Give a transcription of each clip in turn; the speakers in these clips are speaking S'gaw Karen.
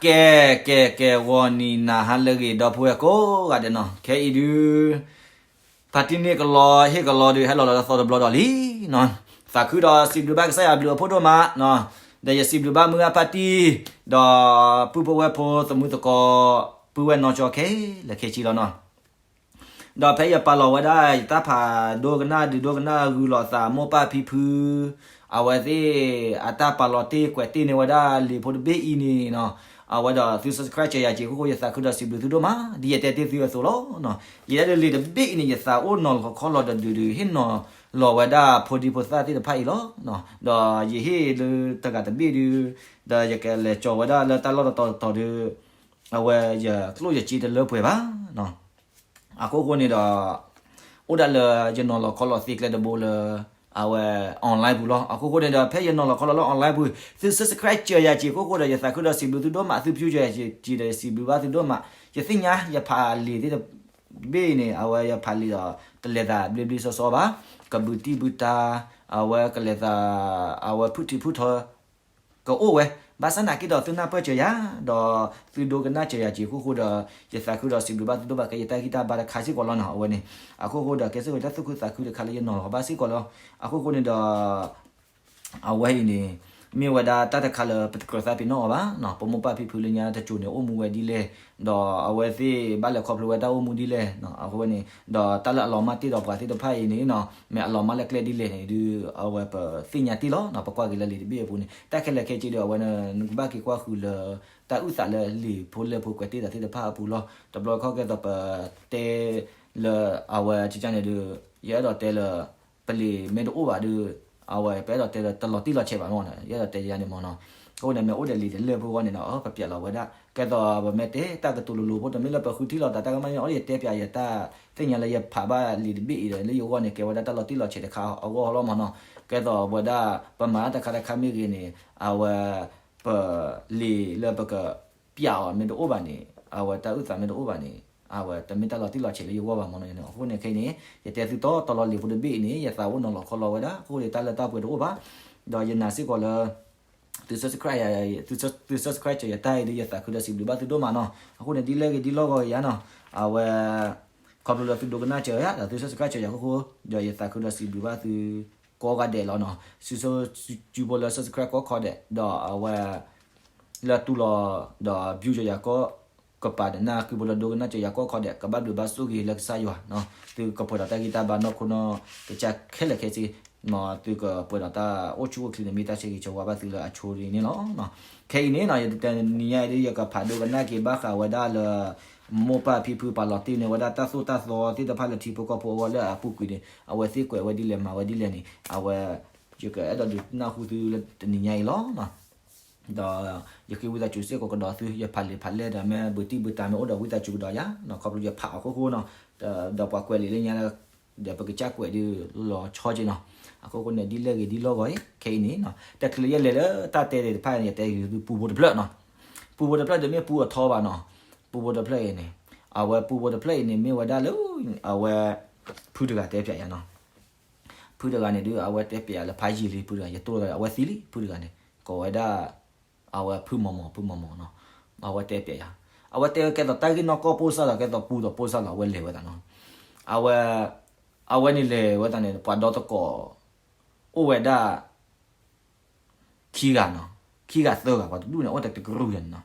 ကဲ ကဲ ကဲ ဂီၤနံၤနၤဟါလၢအဂ့ၤ ဒီပုၢ်ဝဲၢ်ကိးဂၤဒဲးနီၤ, ခဲအံၤဒုး ဖါတံၢ်န့ၣ်ကလီဟ့ၣ်ကလီဒုး ဟဲလီၤလီၤလၢသီတဘျီဒီးလံနီၤ, သးခုဒီးစံးဘျုးဘၣ်ကစၢ်ယွၤအဘျုးအဖှိၣ်ဒိၣ်မးနီၤ, ဒီးယစံးဘျုးဘၣ်မုၢ်ဂၢ်ဖါတံၢ် ဒီးပုၢ်ဖိဝဲၢ်ဖိ သမုသကိး ပုၢ်ဝဲၢ်နီၢ်ကၠီခဲလၢာ်ခဲဆ့လီၤနီၤ. ဒီးဖဲယပာ်လီၤဝဲဒၣ်ယတၢ်ဖးဒိကနၣ်ဒုးဒိကနၣ်ဂုာ်လီၤသးမိၢ်ပၢ်ဖံဖု အဝဲသ့ၣ်အတၢ်ပာ်လီၤတ့ၢ်ကွဲးတ့ၢ်န့ၢ်ဝဲဒၣ်လံာ်ဖိတဘ့ၣ်အံၤန့ၣ်နီၤ, အဝဲဒီးသု subscribe စၢၤယၤက့ၤအခိၣ်ဃိ ယသးခုဒီးစံးဘျုးသုဒိၣ်မး ဒ်ယတဲတ့ၢ်သုအသိးလီၤ. ယဲဒၣ်လံာ်တဘ့ၣ်အံၤန့ၣ် ယသးအိၣ်နီၤလီၤခီလီၤဒီးဒုးဒုး ဟ့ၣ်နီၤလီၤဝဲဒၣ်ဖိဒံဖိသၣ်သ့ၣ်တဖၣ်အံၤလီၤ. ဒီးယဟ့ၣ်လၢတဂၤတဘ့ၣ်ဒုး ဒီးယကလဲၤကၠီၤဝဲဒၣ်လၢတၢ်လီၢ်တတီၤတတီၤဒုး အဝဲယကျိၣ်ယစ့တလၢပှဲၤဘၣ်နီၤ. အခိၣ်ဃိန့ၣ်ဒီး အိၣ်ဒၣ်လၢယနီၤလီၤခီလီၤသ့ကျဲတဘိလၢ အဝဲ online ပူၤလီၤ. အခိၣ်ဃိန့ၣ်ဒီး ဖဲယနီၤလီၤခီလီၤလၢ online ပူၤ သု subscribe စၢၤယၤက့ၤအခိၣ်ဃိဒီး ယသးခုဒီးစံးဘျုးသုဒိၣ်မး, သု view စၢၤယၤက့ၤဒီး ယစံးဘျုးဘၣ်သုဒိၣ်မး. ယသ့ၣ်ညါယဖးလံာ်သ့ၣ်တဘ့ၣ်အံၤန့ၣ် အဝဲယဖးလံာ်ဒီး တလဲၤသးဘျ့ဘျ့ဆှီဆှီဘၣ်, ကဘုးတံၢ်ဘုးတၢ် အဝဲကလဲၤသး အဝဲဖုၣ်ထံဖုၣ်ထီ ကအိၣ်ဝဲ, ဘၣ်ဆၣ်နာ်က့ဒီးသုနၢ်ပၢၢ်စၢၤယၤ ဒီးသုဒိကနၣ်စၢၤယၤက့ၤအခိၣ်ဃိဒီး ယသးခုဒီးစံးဘျုးဘၣ်သုဒိၣ်မး ကဲယတၢ်ဂံၢ်တၢ်ဘါတခါစ့ၢ်ကီးလီၤနီၤ. အဝဲန့ၣ် အခိၣ်ဃိဒီး ကဲစ့ၢ်ကီးတၢ်သူၣ်ခုသးခုတခါလၢယနီၤလီၤဘၣ်စ့ၢ်ကီးလီၤ. အခိၣ်ဃိန့ၣ်ဒီး အဝဲအံၤန့ၣ် မ့ၢ်ဝဲဒၣ်တၢ်တခါလၢပတကြၢးသးပ့ၤနီၣ်အီၤဘၣ်နီၤ, ပမိၢ်ပၢ်ဖံဖုလၢညါတစိၤန့ၣ် အိၣ်မူဝဲဒ်လဲၣ်, ဒီးအဝဲသ့ၣ်ဘၣ်လဲၤခီဖျိဝဲတၢ်အိၣ်မူဒ်လဲၣ်, အဝဲန့ၣ် ဒီးတၢ်လၢအလီၤမၢ်တ့ၢ်ဒီးပှၤသ့ၣ်တဖၣ်အံၤန့ၣ်နီၤ မ့ၢ်အလီၤမၢ်လၢကျဲဒ်လဲၣ်န့ၣ်ဒုး အဝဲပသ့ၣ်ညါတ့ၢ်လီၤနီၤ, ပကွၢ်က့ၤလၢလံာ်တဘ့ၣ်အပူၤန့ၣ် တၢ်ခဲလၢာ်ခဲဆ့ဒီး အဝဲန့ၣ် နကဘၣ်က့ၤကွၢ်ဃုာ်လၢ တၢ်အုၣ်သးလၢလံာ်ဖိလဲၢ်ဖိကွဲးတ့ၢ်သးသ့ၣ်တဖၣ်အပူၤလီၤ. တဘျီခီကဲသိးပတဲ လၢအဝဲကန့ၣ်ဒုး ယအဲၣ်ဒိးတဲလၢ ပလံာ်မ့ၢ်တအိၣ်ဘၣ်ဒုး အဝဲပအဲၣ်ဒိးတဲလၢတလီၤတံၢ်လီၤဆဲးဘၣ်မ့ၢ်နီၤ, ယအဲၣ်ဒိးတဲယၤန့ၣ်မ့ၢ်နီၤ. အဃိန့ၣ် မ့ၢ်အိၣ်ဒီးလံာ်တလၢၢ်ဖိအဂီၢ်န့ၣ်ဒီး ပပျးလီၤဝဲဒၣ် ကဲသိးပမ့ၢ်တဲတၢ်ကတိၤလိၤလိၤဖိ တမ့ၢ်လၢပဃုထံၣ်လိာ်သးတၢ်ကမၣ်န့ၣ် အီၤဒီးယတဲပျးယတၢ်သ့ၣ်ညါလၢယဖးဘၣ်လံာ်တဘ့ၣ်အံၤဒီး လၢယဂီၢ်န့ၣ် ကဲဝဲဒၣ်တၢ်လီၤတံၢ်လီၤဆဲးတခါအဂီၢ်လီၤမ့ၢ်နီၤ. ကဲသိးဝဲဒၣ် ပမၤတၢ်တခါတခါမ့ၢ်ဂ့ၤန့ၣ် အဝဲ ပလံာ်လၢပကပျးအီၤမ့ၢ်တအိၣ်ဘၣ်န့ၣ် အဝဲတၢ်အုၣ်သးမ့ၢ်တအိၣ်ဘၣ်န့ၣ် အဝဲတမ့ၢ်တၢ်လီၤတံၢ်လီၤဆဲးလၢယဂီၢ်ဘၣ်မ့ၢ်နီၤ. အဃိန့ၣ်ခဲအံၤန့ၣ် ယတဲသုတီတီလီၤလံာ်ဖိတဘ့ၣ်အံၤန့ၣ် ယသးအိၣ်နီၤလီၤခီလီၤဝဲဒၣ် အဃိန့ၣ်တၢ်လၢတၢ်ပှဲၤတအိၣ်ဘၣ်. ဒီးယနာ်စ့ၢ်ကီးလၢ သု subscribe ယၤ သု subscribe စၢၤယတၢ်အံၤဒီး ယသးခုဒီးစံးဘျုးဘၣ်သုဒိၣ်မးနီၤ. အဃိန့ၣ် ဒ်လဲၣ်ဂ့ၤဒ်လဲၣ်ဂ့ၤယၤနီၤ အဝဲ ခီဖျိလၢသုဒိကနၣ်စၢၤယၤ ဒီးသု subscribe စၢၤယၤအခိၣ်ဃိ ဒီးယသးခုဒီးစံးဘျုးဘၣ်သု ကိးဂၤဒဲးလီၤနီၤ. စုဖိလၢ subscribe ကိးခီဒဲး ဒီးအဝဲ လၢတူၢ်လိာ် ဒီး view စၢၤယၤကိးကပၤဒီး နၢ်ဃုဖိလၢဒိကနၣ်စၢၤယၤကိးခီဒဲး ကဘၣ်ဘျုးဘၣ်ဆိၣ်ဂ့ၤလၢကစၢ်ယွၤနီၤ. သုကပှဲၤဒီးတၢ်ဂံၢ်တၢ်ဘါနီၢ်ခိနီၢ်ကစၢ်ခဲလၢာ်ခဲဆ့ မ်သုကပှဲၤဒီးတၢ်အိၣ်ဆူၣ်အိၣ်ချ့န့ၣ် မ့ၢ်တၢ်ဆၢဂ့ၤဆၢဝါဘၣ်သုလၢအဆိဒ်န့ၣ်လီၤ. ခဲအံၤန့ၣ်နီၤ ယတနံၤညါအံၤဒ် ယကဖးဒိကနၣ်က့ၤဘၣ်ဃးဝဲဒၣ်လၢ မိၢ်ပၢ်ဖံဖုပာ်လီၤတ့ၢ်န့ၢ်ဝဲဒၣ်တၢ်သိၣ်တၢ်သီသ့ၣ်တဖၣ်လၢထံဖိကီၢ်ဖိအဂီၢ်လၢအပူၤကွံာ်န့ၣ် အဝဲသ့ၣ်ကွဲးဝဲဒ်လဲၣ်မၤဝဲဒ်လဲၣ်န့ၣ် အဝဲ ယကအဲၣ်ဒိးဒုးနၢ်ဟူသုလၢတနံၤညါအံၤလီၤ. ဒီးယဃ့ဝံသးစူၤစ့ၢ်ကီးကဒီးသု ယဖးလံာ်ဖးလဲၢ်ဒီး မ့ၢ်ဘုးတံၢ်ဘုးတၢ်မ့ၢ်အိၣ်ဒီးဝံသးစူၤကဒီးယၤ ခီဖျိယဖးအီၤအခိၣ်ဃိနီၤ ဒီးပှၤကွဲးလံာ်လၢညါ ဒီးပကစၢ်ကွဲးဒုးလီၤဆီက့နီၤ. အခိၣ်ဃိန့ၣ် ဒ်လဲၣ်ဂ့ၤဒ်လဲၣ်ဂ့ၤအံၤ ခဲအံၤန့ၣ် တချုးလၢယလဲၤလၢတၢ်တဲသ့ၣ်တဖၣ်န့ၣ် ယတဲဂ့ၤသုပူဖိတဖျၢၣ်နီၤ. ပူဖိတဖျၢၣ်ဒီးမ့ၢ်ပူအထီဘၣ်နီၤ. ပူဖိတဖျၢၣ်အံၤန့ၣ် အဝဲပူဖိတဖျၢၣ်အံၤန့ၣ် မ့ၢ်ဝဲဒၣ်လၢ အဝဲ ဖုတဂၤတဲပျးယၤနီၤ. ဖုတဂၤန့ၣ်ဒုး အဝဲတဲပျးယၤလၢဖးယံာ်လံ ဖုတဂၤ ယတိၢ်ဒီး အဝဲသံလံ ဖုတဂၤန့ၣ် ကိးဝဲဒၣ် အဝဲဖုမီၤမီၤ ဖုမီၤမီၤနီၤ. အဝဲတဲပျးယၤ အဝဲတဲဝဲကဲသိးတၢ်ဂ့ၢ်နီၢ်ကီၢ်ပိၢ်စၢ်လီၤ ကဲသိးပူဒီးပိၢ်စၢ်လီၤ အဝဲလဲၤဝဲသးနီၤ. အဝဲ အဝဲန့ၣ်လဲၤဝဲသးန့ၣ် ပှၤဒီသကိး အိၣ်ဝဲဒၣ် ခံဂၤနီၤ, ခံဂၤသၢဂၤ ပှၤတဒူၣ်န့ၣ် အိၣ်တကရူၢ်ယၤန့ၣ်နီၤ,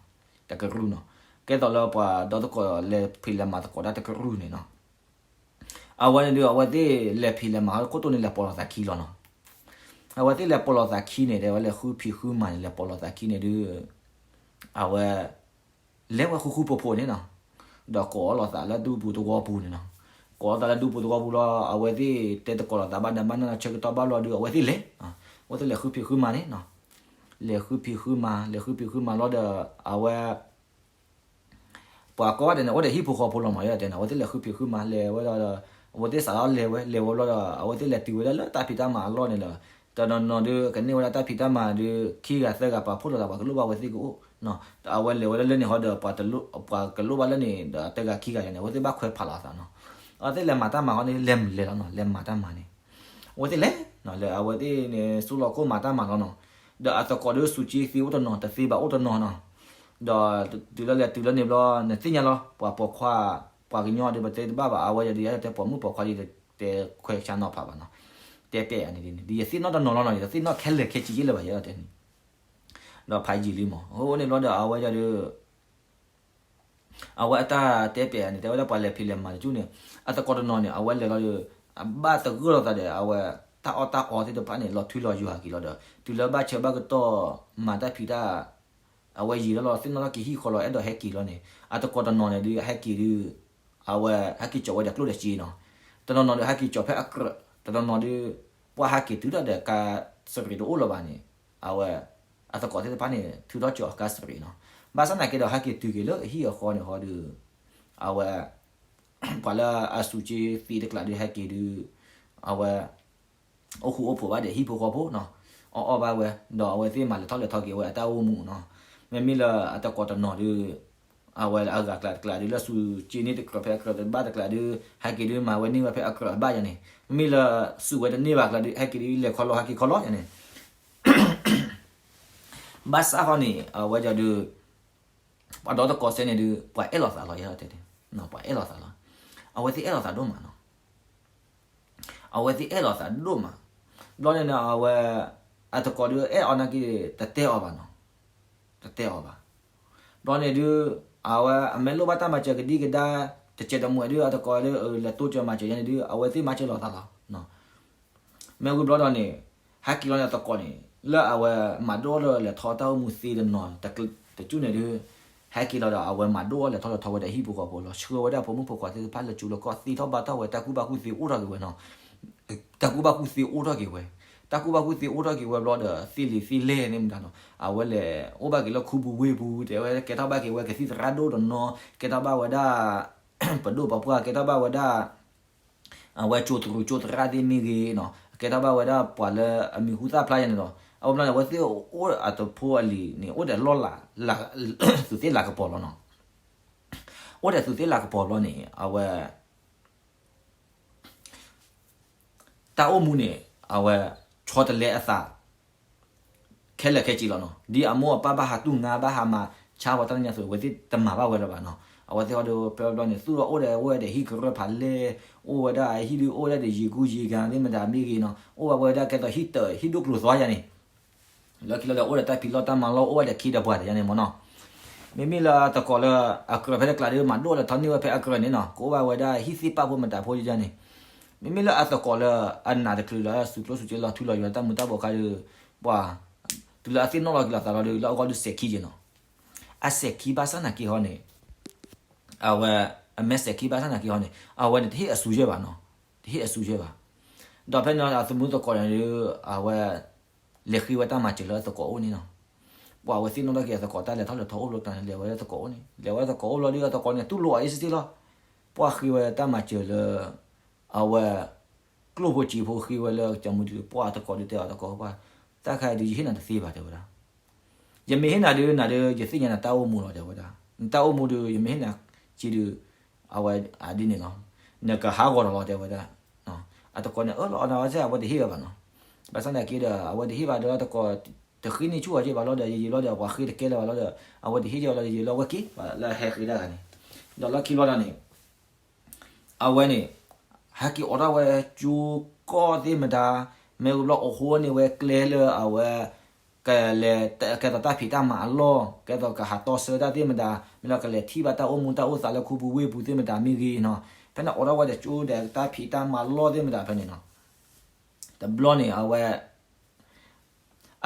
တကရူၢ်နီၤ, ကဲသိးလၢပှၤဒီသကိးလဲၤဖံးလဲၤမၤသကိးတၢ်တကရူၢ်န့ၣ်နီၤ, အဝဲန့ၣ်ဒုး အဝဲသ့ၣ်လဲၤဖံးလဲၤမၤဟီၣ်ခိၣ်တိၢ်န့ၣ် လဲၤပိာ်လိာ်သးခံလီၤနီၤ, အဝဲသ့ၣ်လဲၤပိာ်လိာ်သးခံန့ၣ် တဲဝဲလဲၤဃုဖံးဃုမၤန့ၣ် လဲၤပိာ်လိာ်သးခံန့ၣ်ဒုး အဝဲ လဲၤဝဲဃူဃူဖိးဖိးန့ၣ်နီၤ, ဒီးကိးအီၣ်လိာ်သးလၢဒူပူၤသဝီပူၤန့ၣ်နီၤ, ကိးအီၣ်သးလၢဒူပူၤသဝီပူၤလီၤ, အဝဲသ့ၣ်တဲသကိးလိာ်သးဘၣ်နးဘၣ်နးဆၢကတီၢ်ဘၣ်လီၤဒုး အဝဲသ့ၣ်လဲၤ, အဝဲသ့ၣ်လဲၤဃုဖံးဃုမၤန့ၣ်နီၤ, လဲၤဃုဖံးဃုမၤ လဲၤဃုဖံးဃုမၤလီၤဒီး အဝဲ ပှၤကိးဂၤဒဲးန့ၣ် အိၣ်ဒီးဟံၣ်ဖိဃီဖိလီၤမး ယဲဒၣ်တဲန့ၣ် အဝဲသ့ၣ်လဲၤဃုဖံးဃုမၤလဲၤဝဲဒီး အဝဲသ့ၣ်စးထီၣ်လဲၤဝဲ လဲၤဝဲဘျီဒီး အဝဲသ့ၣ်လဲၤတုၤဝဲဒၣ်လၢတၢ်ဖံးတၢ်မၤအလီၢ်န့ၣ်လီၤ, တနီၤနီၤဒုး ကန့ၢ်ဝဲဒၣ်တၢ်ဖံးတၢ်မၤဒုး ခံဂၤသၢဂၤပာ်ဖှိၣ်လိာ်သး ပှၤကလိၣ်ဘၣ်ဝဲသ့ၣ်ကအိၣ်, အဝဲလဲၤဝဲဒၣ်လၢန့ၣ်ဟီဒီး ပှၤကလိၣ်ဘၣ်လၢန့ၣ်ဒီး တဂၤခံဂၤယၤန့ၣ် အဝဲသ့ၣ်ဘၣ်ခွဲးဖးလိာ်အသးနီၤ, အဝဲသ့ၣ်လဲၤမၤတၢ်မၤဟီန့ၣ် လဲၤမလဲၤလီၤနီၤ လဲၤမၤတၢ်မၤန့ၣ်, အဝဲသ့ၣ်လဲၤ လဲၤအဝဲသ့ၣ်န့ၣ် ဆူလီၢ်ခိၣ်မၤတၢ်မၤလီၤနီၤ, ဒီးအသကိးဒုးစူးက့သ့အိၣ်တနီၤ တသ့ဘၣ်အိၣ်တနီၤနီၤ, ဒီးတုၤလၢလဲၤတုၤလၢန့ၣ်ဘျီ နသ့ၣ်ညါလီၤ ပှၤပိာ်ခွါ ပှၤကညီဒီး ပတဲတဘၣ်ဘၣ် အဝဲယၤဒီး ယတဲပိာ်မုၣ်ပိာ်ခွါဒီး တဲခွဲးဆါနီၤဖးဘၣ်နီၤ, တဲပဲာ်အန့ၣ်ဒ်န့ၣ် ဒီးယသ့ၣ်နီၣ်တနီၤလီၤနီၤ ယတသ့ၣ်နီၣ်ခဲလၢာ်ခဲဆ့ယဲလၢၤဘၣ် ယဲလီၤတဲန့ၣ်, ဒီးဖးယံာ်လံမး အဃိန့ၣ်ဘျီဒီး အဝဲယၤဒီး အဝဲအတၢ်တဲပဲာ်န့ၣ် တဲဝဲဒၣ်ပှၤလဲၤဖံးလဲၤမၤတကၠူၣ်န့ၣ် အသကိးတနီၤန့ၣ် အဝဲလဲၤလီၤဒီး အဘၣ်သဂၢၢ်လိာ်သးဒီး အဝဲတၢ်အီၣ်တၢ်အီသ့ၣ်တဖၣ်န့ၣ် လီၤထွံလီၤယွၤက့ၤလီၤဒီး တုၤလၢဘၣ်ဆၢဘၣ်ကတီၢ် မၤတၢ်ဖံးတၢ် အဝဲယံာ်လီၤလီၤ သ့ၣ်နီၣ်ထီၣ်က့ၤဟံၣ်ဃီလီၤ အဲၣ်ဒိးဟဲက့ၤလီၤန့ၣ် အသကိးတနီၤန့ၣ်ဒုး ဟဲက့ၤဒုး အဝဲဟဲက့ၤကၠီးဝဲဒီးကျိၣ်ဒီးစ့နီၤ, တနီၤနီၤဒုး ဟဲက့ၤကၠီးဖဲအကြၢး, တနီၤနီၤဒုး ပှၤဟဲက့ၤတုၤထီၣ်ဒီးကါစရ့းတအိၣ်လၢၤဘၣ်န့ၣ် အဝဲ အသကိးသ့ၣ်တဖၣ်န့ၣ် ထုးထီၣ်ကၠီးအကါစရ့းနီၤ, ဘၣ်ဆၣ်သနာ်က့ဒီး ဟဲက့ၤတုၤက့ၤလၢအဟံၣ်အဃီန့ၣ်ဟီဒီး အဝဲ ပှၤလၢအစူးက့သံတကျးဒုး ဟဲက့ၤဒုး အဝဲ အိၣ်ဃူအိၣ်ဖိးဘၣ်ဒီးဟံၣ်ဖိဃီဖိနီၤ, အီၣ်အီၣ်ဘၣ်ဝဲ, ဒီးအဝဲသ့ၣ်မၤလဲၤထီၣ်လဲၤထီက့ၤဝဲအတၢ်အိၣ်မူနီၤ, မ့မ့ၢ်လၢအသကိးတနီၤဒုး အဝဲအဂၤကျါတကျးဒုး လၢစူးက့န့ၢ်တကြၢးဖဲအကြၢးတဘၣ်တကျးဒုး ဟဲက့ၤဒုးမၤဝဲန့ၢ်ဝဲဖဲအကြၢးအဘၣ်ယၤန့ၣ်, မ့မ့ၢ်လၢစူးဝဲတန့ၢ်ဘၣ်ကျါဒုး ဟဲက့ၤဒုး လဲၤခီလီၤဟဲက့ၤခီလီၤယၤန့ၣ် ဘၣ်ဆၣ်ဃီန့ၣ် အဝဲဒၣ်ဒုး ပှၤဒီသကိးစဲန့ၣ်ဒုး ပှၤအဲၣ်လိာ်သးလီၤ ယဲတဲန့ၣ်, ပှၤအဲၣ်လိာ်သးလီၤ, အဝဲသ့ၣ်အဲၣ်လိာ်သးဒိၣ်မးနီၤ, အဝဲသ့ၣ်အဲၣ်လိာ်သးဒိၣ်မး, ဘျီန့ၣ်နီၤ အဝဲ အသကိးဒုးအဲၣ်အီၤနာ်က့ တတဲအီၤဘၣ်နီၤ, တတဲအီၤဘၣ်, ဘျီန့ၣ်ဒုး အဝဲအမ့ၢ်လိၣ်ဘၣ်တၢ်မၤစၢၤကဒံကဒါ တစဲးတမှဲးဒုး အသကိးဒုး လဲၤတိစၢၤမၤစၢၤယဲန့ၣ်ဒုး အဝဲသ့ၣ်မၤစၢၤလိာ်သးလီၤ မ့ၢ်ဝံၤဘျီဒီးန့ၣ် ဟဲက့ၤလီၤန့ၣ်အသကိးန့ၣ် လၢအဝဲမၤဒိၣ်အီၣ်လၢလဲၤထီၣ်တၢ်အိၣ်မူသ့တနီၤ တကၠူၣ်န့ၣ်ဒုး ဟဲက့ၤလီၤဒီး အဝဲမၤဒိၣ်အီၣ်လဲၤထီၣ်လဲၤထီဝဲဒီးဟံၣ်ဖိဃီဖိလီၤ ဆှၢဝဲဒၣ်ဖိမုၣ်ဖိခွါသ့ၣ်တဖၣ် လၢကၠိလၢကီၢ်သ့ထီၣ်ဘၣ်ထီၣ်ဝဲ တၢ်ကူၣ်ဘၣ်ကူၣ်သ့အိၣ်ထီၣ်က့ၤဝဲနီၤ, တၢ်ကူၣ်ဘၣ်ကူၣ်သ့အိၣ်ထီၣ်က့ၤဝဲ, တၢ်ကူၣ်ဘၣ်ကူၣ်သ့အိၣ်ထီၣ်က့ၤဝဲဘျီဒီး သ့လံာ်သ့လဲၢ်န့ၣ်မတၤနီၤ အဝဲလဲၤအိၣ်ဘၣ်က့ၤလၢခူပူၤဝ့ၢ်ပူၤ တဲဝဲကဲထီၣ်ဘၣ်က့ၤဝဲကသံၣ်သရၣ်ဒိၣ်တနီၤ ကဲထီၣ်ဘၣ်ဝဲဒၣ် ပဒိၣ်ပပှၢ် ကဲထီၣ်ဘၣ်ဝဲဒၣ် အဝဲကၠိတရူးကၠိသရၣ်သ့ၣ်မ့ၢ်ဂ့ၤနီၤ ကဲထီၣ်ဘၣ်ဝဲဒၣ်ပှၤလၢအမံၤဟူသၣ်ဖျါယါန့ၣ်ဒီး အဝဲဘျီန့ၣ် အဝဲသ့ၣ်အိၣ်အတဖိအလံၤန့ၣ် အိၣ်ဒီးလီၢ်လၤ သူးသ့ၣ်လၤကပီၤလီၤနီၤ, အိၣ်ဒီးသူးသ့ၣ်လၤကပီၤဘျီန့ၣ် အဝဲ တၢ်အိၣ်မူန့ၣ် အဝဲ ဆီတလဲအသး ခဲလၢာ်ခဲဆ့လီၤနီၤ, ဒ်အမိၢ်အပၢ်ဘၣ်ဟးတူၢ်ငါ ဘၣ်ဟးမၤဆါဝဲတၢ်လၢညါအသိး အဝဲသ့ၣ်တမၤဘၣ်ဝဲလၢၤဘၣ်နီၤ, အဝဲသ့ၣ်ဟီဒီး ဖဲဘျီန့ၣ် သူၣ်ထီၣ်အိၣ်ဒီး အိၣ်ဝဲဒီးဟံၣ်ကရၢၢ်ဖးလဲၢ်, အိၣ်ဝဲဒၣ်ဟံၣ်ဒုး အိၣ်ဝဲဒၣ်ဒီးယံာ်ကူယံာ်ဂၤသ့ၣ်မတၤမ့ၢ်ဂ့ၤနီၤ, အိၣ်ဘၣ်ဝဲဒၣ်ကဲသိးဟံၣ်တၢး ဟံၣ်ဒိၣ်ကျိၤသွါယါန့ၣ် လီၢ်ခံလီၤဒီး အိၣ်ဒီးတၢ်ဖံးလီၢ်တၢ်မၤလီၢ် အိၣ်ဝဲဒီးခ့ဒီးပှၤတယါန့ၣ်မ့ၢ်နီၤ, မ့မ့ၢ်လၢအသကိးလၢအကြၢးဖဲတကျးဒုး မၤဒိၣ်လဲၤထီၣ်န့ၢ်ဝဲဖဲအကြၢးန့ၣ်နီၤ ကအိၣ်ဘၣ်ဝဲဒၣ်ဟံၣ်သ့ၣ်ပာ်ဖိမတၤဖိယါန့ၣ်, မ့မ့ၢ်လၢအသကိးလၢအနာ်တချုးလၢ စူးကျိၣ်စူးစ့လီၤထူလီၤယွၤတၢ်မူၤတၢ်ဘှီးခါဒီး ပှၤ တုၤလၢအသ့ၣ်နီၣ်လီၤက့ၤလိာ်သးလီၤဒီး လၢအဂီၢ်ဒုးစဲးခံက့ၤနီၤ, အစဲးခံဘၣ်ဆၣ်နာ်က့ဟီန့ၣ် အဝဲ အမ့ၢ်စဲးခံဘၣ်ဆၣ်နာ်က့ဟီန့ၣ် အဝဲန့ၣ်တဟ့ၣ်အစူၤယဲၢ်ဘၣ်နီၤ, တဟ့ၣ်အစူၤယဲၢ်ဘၣ်, ဒီးဖဲန့ၣ်အသမူသကိးန့ၣ်ဒီး အဝဲ လဲၤဃ့ဝဲတၢ်မၤစၢၤလၢအသကိးအိၣ်န့ၣ်နီၤ, ပှၤအဝဲသ့ၣ်နီၣ်ထီၣ်က့ၤအသကိးတၢ်လဲၤထီၣ်လဲၤထီအိၣ်လီၤတၢ်န့ၣ် လဲၤဝဲလၢသကိးအိၣ်န့ၣ် လဲၤဝဲသကိးအိၣ်လီၤဒီး အသကိးန့ၣ် တူၢ်လိာ်အီၤအ့စ့ၢ်ကီးလီၤ, ပှၤဃ့ဝဲတၢ်မၤစၢၤလၢ အဝဲ ကျိၣ်ဖိစ့ဖိဃ့ဝဲလၢကၠီမုၢ်ဒုး ပှၤသကိးဒုးတဲအီၤသကိးပှၤ တၢ်ခါဒုး ယဟ့ၣ်နၤတသ့ဘၣ်တဲဝဲဒၣ်, ယမ့ၢ်ဟ့ၣ်နၤဒုး နၤဒုး ယသ့ၣ်ညါနတၢ်အိၣ်မူလီၤတဲဝဲဒၣ်, နတၢ်အိၣ်မူဒုး ယမ့ၢ်ဟ့ၣ်နၤစ့ဒုး အဝဲဒ်န့ၣ်လီၤ, နကဟးဂီၤဒီးလီၤတဲဝဲဒၣ်, အသကိးန့ၣ် အၢၣ်လီၤအီၤနၤဝဲစ့ၢ် အဝဲတဟ့ၣ်ဝဲဘၣ်နီၤ, ဘၣ်ဆၣ်သနာ်က့ဒီး အဝဲတဟ့ၣ်ဘၣ်ဒီးသကိး တဃ့န့ၢ်ဆူၣ်အီၤက့ဘၣ်လီၤဒီး ယယံာ်လီၤဒီး ပှၤဃ့တကဲလၢၤဘၣ်လီၤဒီး အဝဲတဟ့ၣ်က့ၤဝဲလီၤ ယယံာ်လီၤဝဲက့ၤ လၢဟဲဃ့တၢ်ဂၤန့ၣ်, ဒီးလီၢ်ခံလီၤဒီးန့ၣ် အဝဲန့ၣ် ဟဲက့ၤအိးထီၣ်ဝဲကၠိကီၢ်သ့ၣ်မတၤ, မ့ၢ်ဝံၤဘျီအိးဃိန့ၢ်ဝဲကျဲလၢအဝဲ ကလဲၤ ကဲသိးတၢ်ဖံးတၢ်မၤအလီၢ်, ကဲသိးကဟးတီဆှၢတၢ်သ့ၣ်မတၤ, မ့ၢ်လီၤကလဲၤထံၣ်ဘၣ်တၢ်အိၣ်မူတၢ်အိၣ်သးလၢခူပူၤဝ့ၢ်ပူၤသ့ၣ်မတၤမ့ၢ်ဂ့ၤနီၤ, ဖဲန့ၣ်အိးထီၣ်ဝဲဒီးကၠိဒီးတၢ်ဖံးတၢ်မၤလီၢ်သ့ၣ်မတၤဖဲန့ၣ်နီၤ, တဘျီန့ၣ် အဝဲ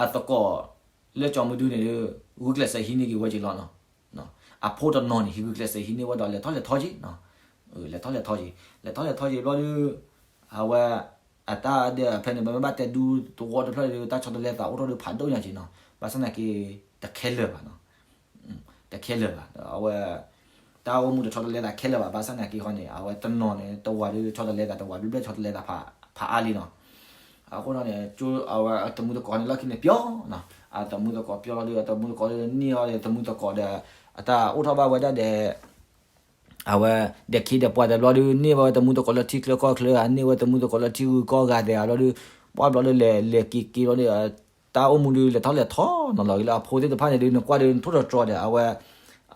အသကိးလၢကၠီမုၢ်ဒုန့ၣ်ဒီး ဂုာ်ကျဲးစၢးဟံးန့ၢ်က့ၤဝဲက့ၤလီၤနီၤ. အဖိတနီၤန့ၣ် ဟံးဂုာ်ကျဲးစၢးဟံးန့ၢ်ဝဲဒီး လဲၤထီၣ်လဲၤထီက့ၤနီၤ. လဲၤထီၣ်လဲၤထီက့ၤ လဲၤထီၣ်လဲၤထီက့ၤဘျီဒီး အဝဲ အတၢ်ဒဲးဖဲန့ၣ် ပမ့ၢ်ဘၣ်တဲဒူသဝီတဖျၢၣ်ဒီး တၢ်ဆီတလဲသးအိၣ်ထီၣ်ဒီးဖးဒိၣ်ညါက့ၤနီၤ. ဘၣ်ဆၣ်သနာ်က့ တခဲလၢာ်ဘၣ်နီၤ. တခဲလၢာ်ဘၣ်. အဝဲ တၢ်အိၣ်မူတဆီတလဲသးခဲလၢာ်ဘၣ်. ဘၣ်ဆၣ်သနာ်က့ဟီန့ၣ် အဝဲတနီၤန့ၣ် တဝၤဒီးဆီတလဲသး တဝၤဘျဲၣ်ဘျဲၣ်ဆီတလဲသးဖးအါလံနီၤ. အဃိန့ၣ် ကၠိအဝဲအတမူသကိးန့ၣ် လီၢ်ခံန့ၣ်ပျီနီၤ. အတမူသကိးပျီလီၤဒီး အတမူသကိးန့ၢ်အီၤဒီး တမူသကိးဒီး အတၢ်အိၣ်ထီၣ်ဘၣ်ဝဲဒၣ်ဒီး အဝဲ ဒီးခ့ဒီးပှၤဒီးဘျီဒီး န့ၢ်ဘၣ်ဝဲတမူသကိးလၢထံချၢကီၢ်ချၢ န့ၢ်ဝဲတမူသကိးလၢထံဂုၤကီၢ်ဂၤသဲးဘျီဒီး ပှၢ်ဘျီဒီးလဲၤလဲၤက့ၤက့ၤဘျီဒီး တၢ်အိၣ်မူဒုးလဲၤထီၣ်လဲၤထီနီၤလီၤက့ၤလၢအဖိသ့ၣ်တဖၣ်န့ၣ်ဒုး နကွၢ်ဒုးနထိၣ်သတြီၤဒီး အဝဲ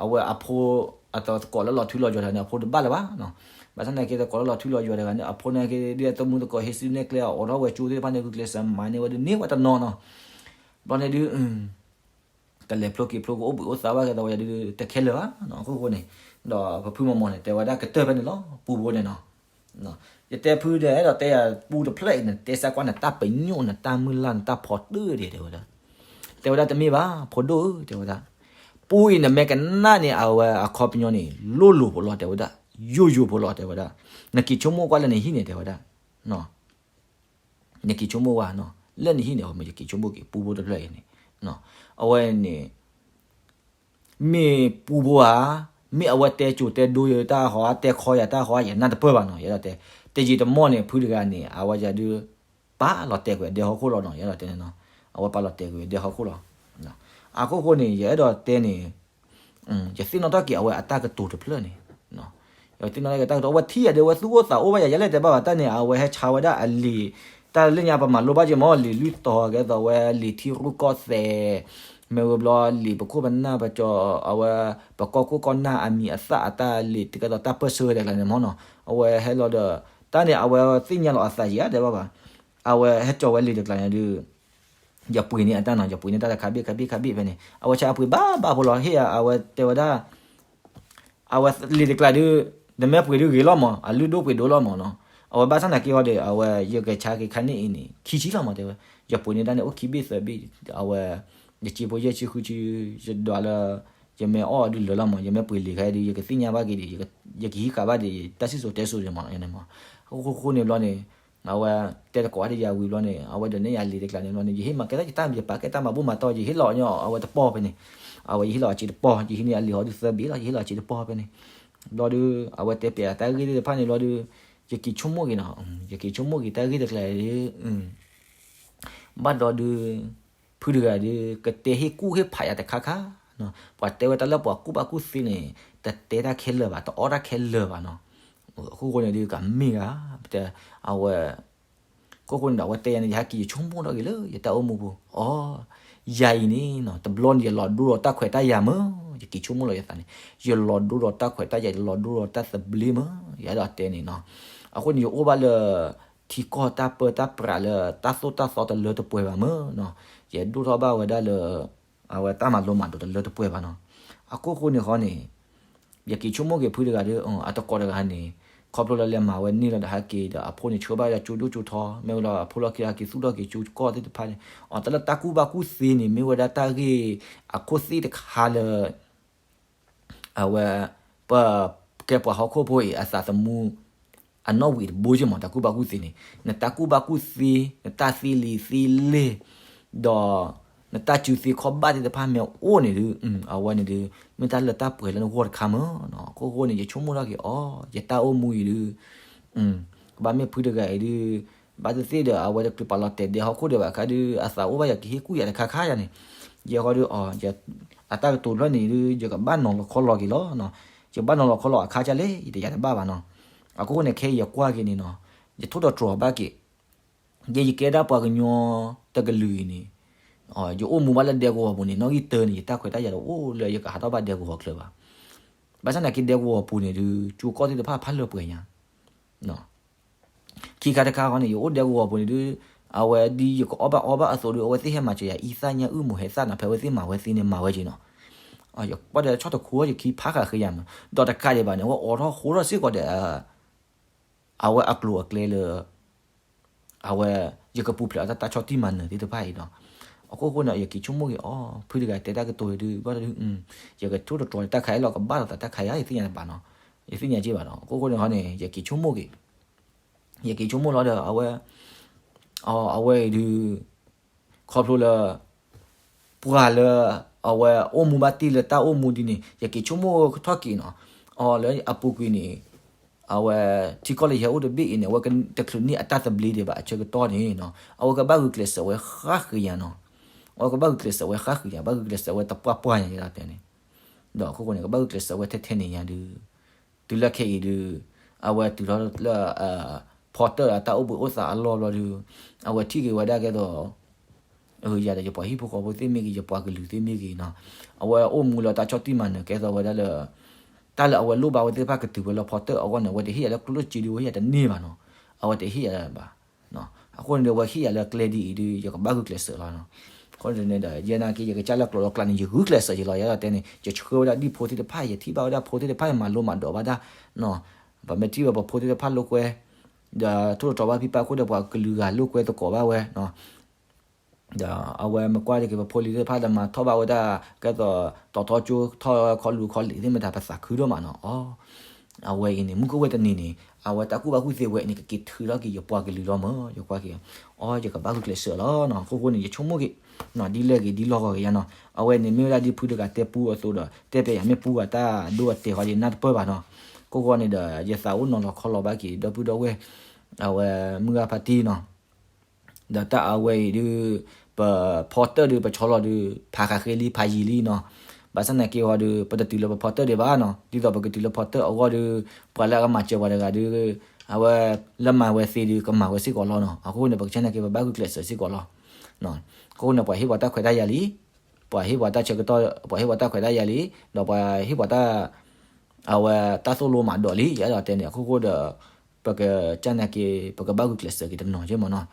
အဝဲအဖိ အသကိးလၢလီၤထူလီၤယိာ်တဂၤန့ၣ် အဖိတဘၣ်လၢၤဘၣ်နီၤ. ဘၣ်ဆၣ်သနာ်က့သကိးလၢလီၤထူလီၤယိာ်တဂၤန့ၣ် အဖိနာ်က့ဒ်အသမူသကိးဟ့ၣ်စုနဲၣ်ကျဲအီၤ အိးထီၣ်ဝဲကၠိသ့ၣ်တဖၣ်န့ၣ် ဂုာ်ကျဲးစၢးမၤန့ၢ်ဝဲဒုးန့ၢ်ဝဲတနီၤနီၤ. ဘျီန့ၣ်ဒုး ကလဲၤဖျိက့ၤဖျိကအိၣ်ဘှံးအိၣ်သါဘၣ်က့ၤဒီးဝဲဒုး တခဲလၢာ်ဘၣ်နီၤ. အခိၣ်ဃိန့ၣ် ဒီးပဖုမီၢ်မီၢ်န့ၣ် တဲဝဲဒၣ်ကတၢၢ်ဖဲန့ၣ်လီၤ ပူဖိန့ၣ်နီၤ. ယတဲဖုဒီး အဲၣ်ဒိးတဲယၤပူတဖျၢၣ်အံၤန့ၣ် တဲစၢ်ကွၢ်နတၢ်ပညိၣ် နတၢ်မုၢ်လၢ်နတၢ်ဖီတၢၢ်ဒံး တဲဝဲဒၣ်. တဲဝဲဒၣ်တမ့ၢ်ဘၣ် ဖိဒိၣ်ဧၢ တဲဝဲဒၣ်. ပူအံၤနမ့ၢ်ကနၣ်န့ၣ် အဝဲအခီပညီန့ၣ် လိၣ်လိၤဖိလီၤ တဲဝဲဒၣ်. ယိာ်ယိာ်ဖိလီၤ တဲဝဲဒၣ်. နက့ၤဆိကမိၣ်ကွၢ်လၢနဟံၣ်န့ၣ် တဲဝဲဒၣ် နက့ၤဆိကမိၣ်ဝဲနီၤ လၢနဟံၣ်န့ၣ် အဝဲမ့ၢ်ယက့ၤဆိကမိၣ်က့ၤ ပူဖိတဖျၢၣ်အံၤန့ၣ် အဝဲန့ၣ် မ့ၢ်ပူဖိဧါ, မ့ၢ်အဝဲတဲစိၤတဲဒိယတၢ်ဟီ တဲခီယၤတၢ်ဟီ ယနၢ်တပၢၢ်ဘၣ်နီၤ. ယအဲၣ်ဒိးတဲ တယံာ်တမီၢ်န့ၣ် ဖုတဂၤန့ၣ် အဝဲယၤဒုး ပာ်လီၤတဲာ်ကွံာ်အဒဲဟီၣ်ခိၣ်လီၤနီၤ. ယအဲၣ်ဒိးတဲန့ၣ်နီၤ အဝဲပာ်လီၤတဲာ်ကွံာ်အဒဲဟီၣ်ခိၣ်လီၤ. အခိၣ်ဃိန့ၣ် ယအဲၣ်ဒိးတဲန့ၣ် ယသ့ၣ်နီၣ်ထီၣ်က့ၤအဝဲအတၢ်ကတိၤတဖျၢၣ်န့ၣ် ယသ့ၣ်နီၣ်ထီၣ်က့ၤတၢ်ကတိၤ အဝဲထံၣ်ယၤဒီး အဝဲသူၣ်အိၣ်သးအိၣ်ဘၣ်ယၤ ယလဲၣ်တဲဘၣ်ဘၣ်တၢ်န့ၣ် အဝဲဟဲဆါဝဲဒၣ်အလံာ် တၢ်လၢညါပမၤလိဘၣ်က့ၤမ့ၢ် လံာ်လွံၢ်တီၤ ကဲသိးဝဲလံာ်ထံရူၢ်ကီၢ်သဲး မ့ၢ်ဝဲဘျီလံာ်ပခိၣ်ပနၢ်ပကၠီၤ အဝဲ ပကီၢ်ခိၣ်ကီၢ်နၢ်အမံၤအသၣ်အတၢ်လံာ် တကဲသိးတၢ်ပၢၢ်ဆၢတကျါန့ၣ်မ့ၢ်နီၤ. အဝဲဟဲလီၤဒီး တၢ်န့ၣ် အဝဲသ့ၣ်ညါလီၤအသးယံာ်ဧါတဲဘၣ်ဘၣ်. အဝဲဟဲကၠီၤဝဲလံာ်တကျါန့ၣ်ဒုး ယပှ့ၤန့ၢ်အတၢ်နီၤ ယပှ့ၤန့ၢ်တၢ်တခါဘ့ၣ်ခါဘ့ၣ်ခါဘ့ၣ်ဖဲန့ၣ် အဝဲဆါအပှ့ၤဘၣ်ဘၣ်ဖိလီၤ ဟ့ၣ်အဝဲတဲဝဲဒၣ် အဝဲလံာ်တကျါဒုး နမ့ၢ်ပှ့ၤဒုးဂ့ၤလီၤမး အလုၢ်ဒိၣ်ပှ့ၤဒိၣ်လီၤမးနီၤ. အဝဲဘၣ်ဆၣ်သနာ်က့အီၤဒီး အဝဲယကဆါက့ၤခါန့ၣ်အံၤန့ၣ် ခံဆံလီၤမးတဲဝဲ ယပှ့ၤန့ၢ်တၢ်န့ၣ်အိၣ်ခံဘ့ၣ်သၢဘ့ၣ် အဝဲ ယစ့ဖိယဲၢ်ဆံဃုဆံ ယဒွးလၢ ယမ့ၢ်အီၣ်အီၤဒုးလၢာ်လီၤမး ယမ့ၢ်ပှ့ၤလံာ်ခါအံၤဒုး ယကသ့ၣ်ညါဘၣ်က့ၤဒံး ယကဟံးဃာ်ဘၣ်ဒံး တၢ်စံၣ်စိၤတဲစိၤဒံးမး အဃိဃိန့ၣ်ဘျီန့ၣ် အဝဲတဲသကိးတယၤဝံၤဘျီန့ၣ် အဝဲဒိးန့ၢ်ယၤလံာ်တကျါန့ၣ်ဘျီန့ၣ် ယဟ့ၣ်မၤကဲထီၣ်ယတၢ် ယပာ်ကဲတၢ်မၤဘူၣ်မၤတီၢ် ယဟ့ၣ်လီၤညီအဝဲတပီၢ်ဖဲန့ၣ် အဝဲယဟ့ၣ်လီၤအစ့တပီၢ် ယဟံးန့ၢ်အလံာ်ဟီဒုးသၢဘ့ၣ်လီၤ ယဟ့ၣ်လီၤအစ့တပီၢ်ဖဲန့ၣ် ဘျီဒုး အဝဲတဲပျဲးအတၢ်ဂ့ၢ်သ့ၣ်တဖၣ်န့ၣ်ဘျီဒုး ယက့ၤဆိကမိၣ်က့ၤနီၤ ယက့ၤဆိကမိၣ်က့ၤတၢ်ဂ့ၢ်တကျါဒုး ဘၣ်ဒီးဒုး ဖုတဂၤဒုး ကတဲဟ့ၣ်ကူၣ်ဟ့ၣ်ဖးယၤတခါခါ ပှၤတဲဝဲတၢ်လၢပှၤကူၣ်ဘၣ်ကူၣ်သ့န့ၣ် တတဲတၢ်ခဲလၢာ်ဘၣ် တအီၣ်တၢ်ခဲလၢာ်ဘၣ်နီၤ. အခိၣ်ဃိန့ၣ်ဒုး ကမ့ၢ်ဂ့ၤ အဝဲ ခိၣ်ဃိန့ၣ်ဒီး အဝဲတဲယၤန့ၣ် ယဟဲက့ၤယဆိကမိၣ်ထီၣ်က့ၤလၢယတၢ်အိၣ်မူပူၤ အိ ယၤအံၤန့ၣ်နီၤ တဘျီန့ၣ် ယလီၤဒိဒီးတၢ်ခွဲးတၢ်ယာ်မး ယက့ၤဆိကမိၣ်လီၤယသးန့ၣ် ယလီၤဒိဒီးတၢ်ခွဲးတၢ်ယာ် ယလီၤဒိဒီးတၢ်သဘျ့မး ယအဲၣ်ဒိးတဲန့ၣ်နီၤ. အဃိန့ၣ် ယအိၣ်ဘၣ်လၢ ထံကီၢ်တၢ်ပၢတၢ်ပြးလၢတၢ်သိၣ်တၢ်သီတလၢတပှဲၤဘၣ်မးနီၤ. ယဒိၣ်ထီၣ်ဘၣ်ဝဲဒၣ်လၢ အဝဲတၢ်မၤလိမၤဒိးတလၢတပှဲၤဘၣ်နီၤ. အခိၣ်ဃိန့ၣ်ဃီန့ၣ် ယက့ၤဆိကမိၣ်က့ၤဖုတဂၤဒီး အတကိးတဂၤန့ၣ် ခီဖျိလၢလဲၤမၤဝဲန့ၢ်လီၤဒီးဟဲက့ၤဒီး အဖိန့ၣ်ဆှၢဘၣ်ဝဲဒၣ်ကၠိဒိၣ်ကၠိထီ မ့ၢ်ဝဲလီၤအဖိလီၢ်ခံလီၤဟဲက့ၤသူၣ်ထီၣ်က့ၤကၠိကီၢ်သ့ၣ်တဖၣ်န့ၣ် အတၢ်လၢတၢ်ကူၣ်ဘၣ်ကူၣ်သ့န့ၣ် မ့ၢ်ဝဲဒၣ်တၢ်ဂ့ၢ်အခိၣ်သ့ၣ်တခါလၢ အဝဲ ပ ကဲပှၤဟီၣ်ခိၣ်ဖိအံၤ အသးသမူ အနီၣ်ဝံာ်တဘိက့မး တၢ်ကူၣ်ဘၣ်ကူၣ်သ့န့ၣ် နတၢ်ကူၣ်ဘၣ်ကူၣ်သ့ နတၢ်သ့လံာ်သ့လဲၢ် ဒီး နတၢ်စုသ့ခီၣ်ဘၣ်သ့ၣ်တဖၣ်မ့ၢ်အိၣ်န့ၣ်ဒုး အဝဲန့ၣ်ဒုး မ့ၢ်တၢ်လၢတၢ်ပှဲၤလၢနဂီၢ်တခါမးနီၤ. အခိၣ်ဃိန့ၣ် ယဆိကမိၣ်ထီၣ်က့ၤအီၤ ယတၢ်အိၣ်မူအံၤဒုး ကဘၣ်မ့ၢ်ဖုတဂၤအံၤဒုး ဘၣ်သ့ၣ်သ့ၣ်ဒီး အဝဲတချုးပာ်လီၤတဲာ်ဒဲဟီၣ်ခိၣ်ဒံးဘၣ်အခါဒုး အသးအိၣ်ဘၣ်ယၤကဟ့ၣ်ကူၣ်ယၤတခါခါယၤန့ၣ် ယဲဃီဒုး အတၢ်ကတိၤတဖျၢၣ်န့ၣ်ဒုး ယကဘၣ်နီၤလီၤခီလီၤက့ၤလီၤ. ယကဘၣ်နီၤလီၤခီလီၤအခါခါလဲၣ် ယတယၤတဘၣ်ဘၣ်နီၤ. အခိၣ်ဃိန့ၣ် ခဲအံၤယကွၢ်က့ၤန့ၣ်နီၤ ယထိၣ်သတြီၤဘၣ်က့ၤ ယဲယကဲဒၣ်ပှၤကညီတကလုာ်အံၤန့ၣ် ယအိၣ်မူဘၣ်လၢဒဲကဝီၤပူၤန့ၣ် နီၣ်ဂံၢ်တၢန့ၣ် ယတၢ်ခွဲးတၢ်ယာ်တအိၣ်လၢယကဟးထီၣ်ဘၣ်ဒဲကဝီၤချၢဘၣ်. ဘၣ်ဆၣ်သနာ်က့ဒဲကဝီၤပူၤန့ၣ်ဒုး ကၠိကီၢ်သ့ၣ်တဖၣ်ဖးလၢပှဲၤညါ ခံခါတခါဃီန့ၣ် ယအိၣ်ဒဲကဝီၤပူၤန့ၣ်ဒုး အဝဲဒ်ယကအီၣ်ဘၣ်အီဘၣ်အသိးဒုး အဝဲသ့ၣ်ဟဲမၤစၢၤယၤ အံသၣ်ညါအုၣ်မိၢ်ဟဲသၣ်နီၤ ဖဲအဝဲသ့ၣ်မၤဝဲသ့န့ၣ် မၤဝဲက့ၤနီၤ. ယကွၢ်ဒီးဆီၣ်တခူအီၣ်ယခံဖးဃာ်ဃ့ယၤမး ဒီးတကးဒံးဘၣ်န့ၣ် အဝဲအိးထီၣ်ဃိထီၣ်စ့ၢ်ကီးဒီး အဝဲအကျိၤအကျဲလၢ အဝဲ ယကပူၤဖျဲးအီၤတၢ်ဆီၣ်တံၢ်မၤနၢၤသ့ၣ်တဖၣ်အံၤနီၤ. အခိၣ်ဃိန့ၣ် ယက့ၤဆိကမိၣ်က့ၤအီၤ ဖုတဂၤတဲတၢ်ကတိၤဒုး ဘၣ်ဒုး ယကထိၣ်သတြီၤတၢ်ခါအံၤလီၤ ကဘၣ်လိာ်သးတၢ်ခါယၤ ယသ့ၣ်ညါတဘၣ်နီၤ ယသ့ၣ်ညါက့ၤဘၣ်နီၤ. အခိၣ်ဃိန့ၣ်ဟီန့ၣ် ယက့ၤဆိကမိၣ်က့ၤ ယက့ၤဆိကမိၣ်လီၤဒီး အဝဲ အဝဲအံၤဒုး ခီဖျိလၢ ပှၤလၢ အဝဲအိၣ်မူဘၣ်တ့ၢ်လၢတၢ်အိၣ်မူဒ်န့ၣ် ယက့ၤဆိကမိၣ်ထီၣ်က့ၤနီၤ. အီၤလၢအပူၤကွံာ်န့ၣ် အဝဲ ထံကီၢ်လၢယဟဲအိၣ်တဘ့ၣ်အံၤန့ၣ် အဝဲတချုးန့ၢ်အတၢ်သဘျ့ဒံးဘၣ်အဆၢကတီၢ်န့ၣ်နီၤ အဝဲကဘၣ်ဂုာ်ကျဲးစၢးဝဲဃၣ်ဃ့ယၤနီၤ. အဝဲကဘၣ်ဂုာ်ကျဲးစၢးဝဲဃၣ်ဃ့ယၤ ဘၣ်ဂုာ်ကျဲးစၢးဝဲတပှၢ်ပှၢ်ညါယဲဒၣ်တဲန့ၣ် ဒီးအခိၣ်ဃိန့ၣ် ကဘၣ်ဂုာ်ကျဲးစၢးဝဲထဲထဲန့ၣ်ညါဒုး တုၤလၢခဲအံၤဒုး အဝဲတုၤထီၣ်လၢ ဖီတၢၣ်အတၢ်အိၣ်ဘှံးအိၣ်သါအလီၢ်ဘျီဒုး အဝဲထံၣ်က့ၤဝဲဒၣ်ကဲသိး ယၤဒီးယပှၤဟံၣ်ဖိဃီဖိသ့ၣ်မ့ၢ်ဂ့ၤ ယပှၤကလုာ်သ့ၣ်မ့ၢ်ဂ့ၤနီၤ, အဝဲအိၣ်မူလၢတၢ်ဆီၣ်တံၢ်မၤနၢၤကဲသိးဝဲဒၣ်လၢ တၢ်လၢအဝဲလိၣ်ဘၣ်ဝဲသ့ၣ်တဖၣ်ကတုၤဝဲလၢဖီတၢၣ်အဂီၢ်န့ၣ် အဝဲတဟ့ၣ်ယၤလၢကျိၣ်စ့ဒုးဝဲယၤတန့ၢ်ဘၣ်နီၤ, အဝဲတဟ့ၣ်ယၤဘၣ်. အဃိန့ၣ်ဒီး အဝဲဟ့ၣ်ယၤလၢကျဲဒ်အံၤဒုး ယကဘၣ်ဂုာ်ကျဲးစၢးလီၤနီၤ. အဃိန့ၣ်ဒီး ယဲနာ်က့ ယကစၢ်လၢကျိးလီၤကျါန့ၣ် ယဂုာ်ကျဲးစၢးက့ၤလီၤ. ယဲဒၣ်တဲန့ၣ် ယဆှၢဝဲဒၣ်ဒ်ဖိသ့ၣ်တဖၣ် ယထံၣ်ဘၣ်ဝဲဒၣ်ဖိသ့ၣ်တဖၣ် ယမၤလိမၤဒိးဘၣ်တၢ်နီၤ, ပမ့ၢ်ထံၣ်ဝဲပဖိသ့ၣ်တဖၣ်လိာ်ကွဲ ဒီးထိၣ်တတြီၤဘၣ်ဖံးဘၣ်ခိၣ်ဒီး ပှၤကလုာ်ဂၤလိာ်ကွဲသကိးဘၣ်ဝဲနီၤ. ဒီးအဝဲမ့ၢ်ကွၢ်တက့ၤ ပဖိလံၤသ့ၣ်တဖၣ်ဒီး မၤထီၣ်ဘၣ်ဝဲဒၣ် ကဲသိး တီၤထီကၠိ ထီၣ်ခီလူၤခီလ့ၣ်သ့ၣ်မတၤ ပသးခုဒိၣ်မးနီၤ. အီ အဝဲအံၤန့ၣ် မုၢ်ကအိၣ်ဝဲတနံၤန့ၣ် အဝဲတၢ်ကူၣ်ဘၣ်ကူၣ်သ့ဝဲအံၤန့ၣ် ကက့ၤထုးထီၣ်က့ၤယပှၤကလုာ်လီၤမး ယကွၢ်က့ၤ. အီ ယကဘၣ်ဂုာ်ကျဲးစၢးလီၤနီၤ. အဃိဃိန့ၣ် ယဆိကမိၣ်က့ၤ ဒ်လဲၣ်ဂ့ၤဒ်လီၢ်ဂီၤဂ့ၤယါနီၤ. အဝဲန့ၣ်မ့ၢ်ဝဲဒၣ်ဒ်ဖုတဂၤတဲပူအသိးဒီး တဲပျဲယၤမ့ၢ်ပူဂၤတၢ်အဒိအတဲာ်ဃီ ယနၢ်တပၢၢ်ဘၣ်နီၤ. အဃိဃိန့ၣ်ဒီး ယသးအိၣ်နီၤလီၤခီလီၤဘၣ်က့ၤ ဒီပုၢ်ဒီဝဲၢ် အဝဲမုၢ်ဂၤဖါတံၢ်နီၤ. ဒီးတၢ်အဝဲအံၤဒုး ပဖီတၢၣ်ဒုး ပဆီလီၤဒုး ဖးဃးဃ့လံ ဖးယံာ်လံနီၤ. ဘၣ်ဆၣ်သနာ်က့ဟီဒုး ပတတုၤလၢပဖီတၢၣ်ဒံးဘၣ်နီၤ. ဒ်သိးပကတုၤလၢဖီတၢၣ်အဂီၢ်ဒုး ပှၤလၢအကမၤစၢၤပှၤတဂၤဒုး အဝဲလၢမၤဝဲသ့ဒုး ကမၤဝဲစ့ၢ်ကီးလီၤနီၤ. အဃိန့ၣ် ပကစၢ်နာ်က့ ပဘၣ်ဂုာ်ကျဲးစၢးစ့ၢ်ကီးလီၤ. အဃိန့ၣ် ပှၤဟ့ၣ်ပှၤတၢ်ခွဲးတၢ်ယာ်လံ, ပှၤဟ့ၣ်ပှၤတၢ်ဆၢကတီၢ် ပှၤဟ့ၣ်ပှၤတၢ်ခွဲးတၢ်ယာ်လံ, ဒီးပှၤဟ့ၣ်ပှၤတၢ် အဝဲတၢ်သိၣ်လိမၤဒိးလံ ယအဲၣ်ဒိးတဲန့ၣ် အခိၣ်ဃိဒီး ပကစၢ်နာ်က့ ပကဘၣ်ဂုာ်ကျဲးစၢးက့ၤတနီၤက့မးနီၤ.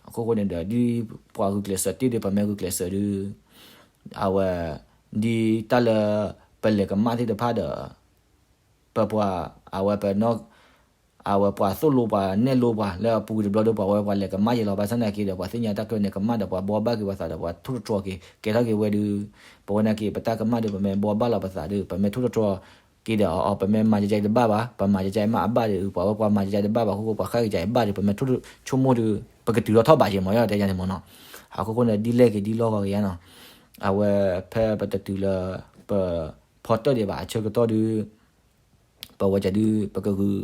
အခိၣ်ဃိန့ၣ်ဒီး ဒ်ပှၤဂုာ်ကျဲးစၢးတ့ၢ်ဒီး ပမ့ၢ်ဂုာ်ကျဲးစၢးဒုး အဝဲ ဒ်တၢ်လၢ ပလဲၤကမၣ်သ့ၣ်တဖၣ်ဒီး ပပှၤ အဝဲပနီၢ် အဝဲပှၤသိၣ်လိပှၤနဲၣ်လိပှၤလၢအပူၤတဘျီဒီး ပှၤဝဲပှၤလဲၤကမၣ်ယဲလီၤ. ဘၣ်ဆၣ်သနာ်က့ဒီး ပှၤသ့ၣ်ညါတၢ်ကျိၤန့ၣ် ကမၣ်ဒီးပှၤဘှီဘၣ်က့ၤပှၤသးဒီး ပှၤထိၣ်တတြီၤက့ၤ ကဲထီၣ်က့ၤဝဲဒုး ပဝဲနာ်က့ ပတၢ်ကမၣ်ဒီး ပမ့ၢ်ဘှီဘၣ်လီၤပသးဒီး ပမ့ၢ်ထိၣ်တတြီၤက့ၤဒီး အီၤ ပမ့ၢ်မၤကကဲတဘၣ်ဘၣ်, ပမၤကကဲမးအဘၣ်ဒီး ပှၤဝဲပှၤမၤကကဲတဘၣ်ဘၣ်အဃိ ပှၤဃၣ်ကကဲအဘၣ်ဒီး ပမ့ၢ်ထိၣ်ဆိကမိၣ်ဒီး ပကတုၤထီၣ်ထီၣ်ဘးက့ၤမး ယတဲယါန့ၣ်မးနီၤ. အခိၣ်ဃိန့ၣ် ဒ်လဲၣ်ဂ့ၤဒ်လီၢ်ဂီၤဂ့ၤယါနီၤ. အဝဲဖဲပတတုၤလၢ ပဖီတၢၣ်ဒံးဘၣ်အဆၢကတီၢ်ဒုး ပဝဲဒၣ်ဒုး ပကဂုာ်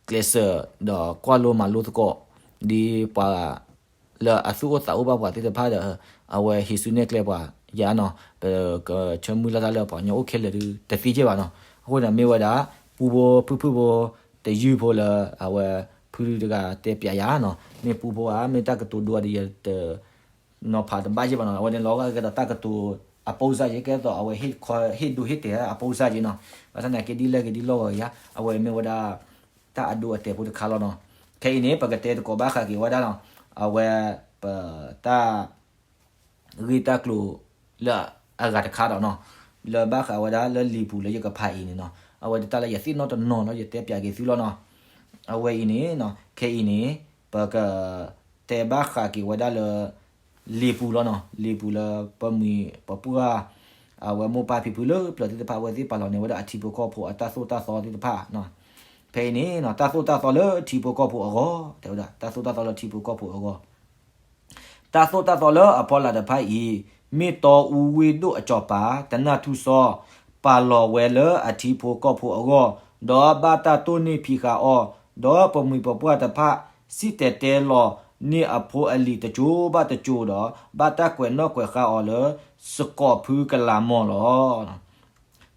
ကျဲးစၢး ဒီးကွၢ်လိမၤလိသကိး ဒ်ပှၤလၢအသူၣ်အိၣ်သးအိၣ်ဘၣ်ပှၤသ့ၣ်တဖၣ်ဒီး အဝဲဟံးစုနဲၣ်ကျဲပှၤယါနီၤ. ပကဆၢမုၢ်လၢ်တၢ်လၢပှၤကညီအိၣ်ခဲလၢာ်ဒုး တသ့ကဲဘၣ်နီၤ. အဃိန့ၣ် မ့ၢ်ဝဲဒၣ် ပူဖိဖုၣ်ဖုၣ်ဖိ တယုၢ်ဖိလၢ အဝဲဖုတဂၤတဲပျးယါနီၤ. မ့ၢ်ပူဖိဧါ မ့ၢ်တၢ်ကတိၤဒိဧါဒီး ယတ နီၤဖးတဘၣ်က့ဘၣ်နီၤ. အဝဲန့ၣ်လီၤဂာ်ကဒီးတၢ်ကတိၤအပိစၢ်က့ ကဲသိးအဝဲဟ့ၣ်ဒိဟ့ၣ်တဲာ်အပိစၢ်က့နီၤ. ဘၣ်ဆၣ်သနာ်က့ ဒ်လဲၣ်ဂ့ၤဒ်လီၢ်ဂီၤဂ့ၤယါ အဝဲမ့ၢ်ဝဲဒၣ် တၢ်အဒိအတဲာ်ဖိတခါလီၤနီၤ. ခဲအံၤန့ၣ် ပကတဲသကိးဘၣ်ဃးက့ၤဝဲဒၣ်နီၤ အဝဲ ပတၢ် ဂ့ၢ်တၢ်ကျိၤလၢအဂၤတခါဒီးနီၤ, လၢဘၣ်ဃးဝဲဒၣ်လၢလံာ်ပူၤလၢယကဖးအံၤန့ၣ်နီၤ, အဝဲတၢ်လၢယသ့ၣ်နီၣ်တနီၤလၢယတဲပျးက့ၤသုလီၤနီၤ. အဝဲအံၤန့ၣ် ခဲအံၤန့ၣ် ပကတဲဘၣ်ဃးက့ၤဝဲဒၣ်လၢ လံာ်ပူၤလီၤနီၤ, လံာ်ပူၤလၢပမှံၤပပှၢ် အဝဲမိၢ်ပၢ်ဖံဖုလၢပျၢၤသ့ၣ်တဖၣ် အဝဲသ့ၣ်ပာ်လီၤန့ၢ်ဝဲဒၣ်အထံဖိကီၢ်ဖိအတၢ်သိၣ်တၢ်သီသ့ၣ်တဖၣ် ဖဲအံၤန့ၣ် တၢ်သိၣ်တၢ်သီလၢထံဖိကီၢ်ဖိအဂီၢ်, တဲဝဲဒၣ် တၢ်သိၣ်တၢ်သီလၢထံဖိကီၢ်ဖိအဂီၢ် တၢ်သိၣ်တၢ်သီလၢအဖီလာ်တဖၣ်အံၤ, မ့ၢ်တီအူဝ့ၢ်ဒိၣ်အစီၤပၤ တနၢ်ထူစီ ပာ်လီၤဝဲလၢအထံဖိကီၢ်ဖိအဂီၢ်, ဒီးဘၣ်တၢ်တိၢ်နီၣ်ဖံးဃာ်အီၤ, ဒီးပမှံၤပပှၢ်တဖၣ် စံၣ်တဲၤတဲလီၤန့ၢ်အဖိအလံၤတစိၤဘၣ်တစိၤဒီး ဘၣ်တၢ်ကွဲးနီၣ်ကွဲးဃါအီၤလၢ စကိးဖုကလးမီၢ်လီၤ.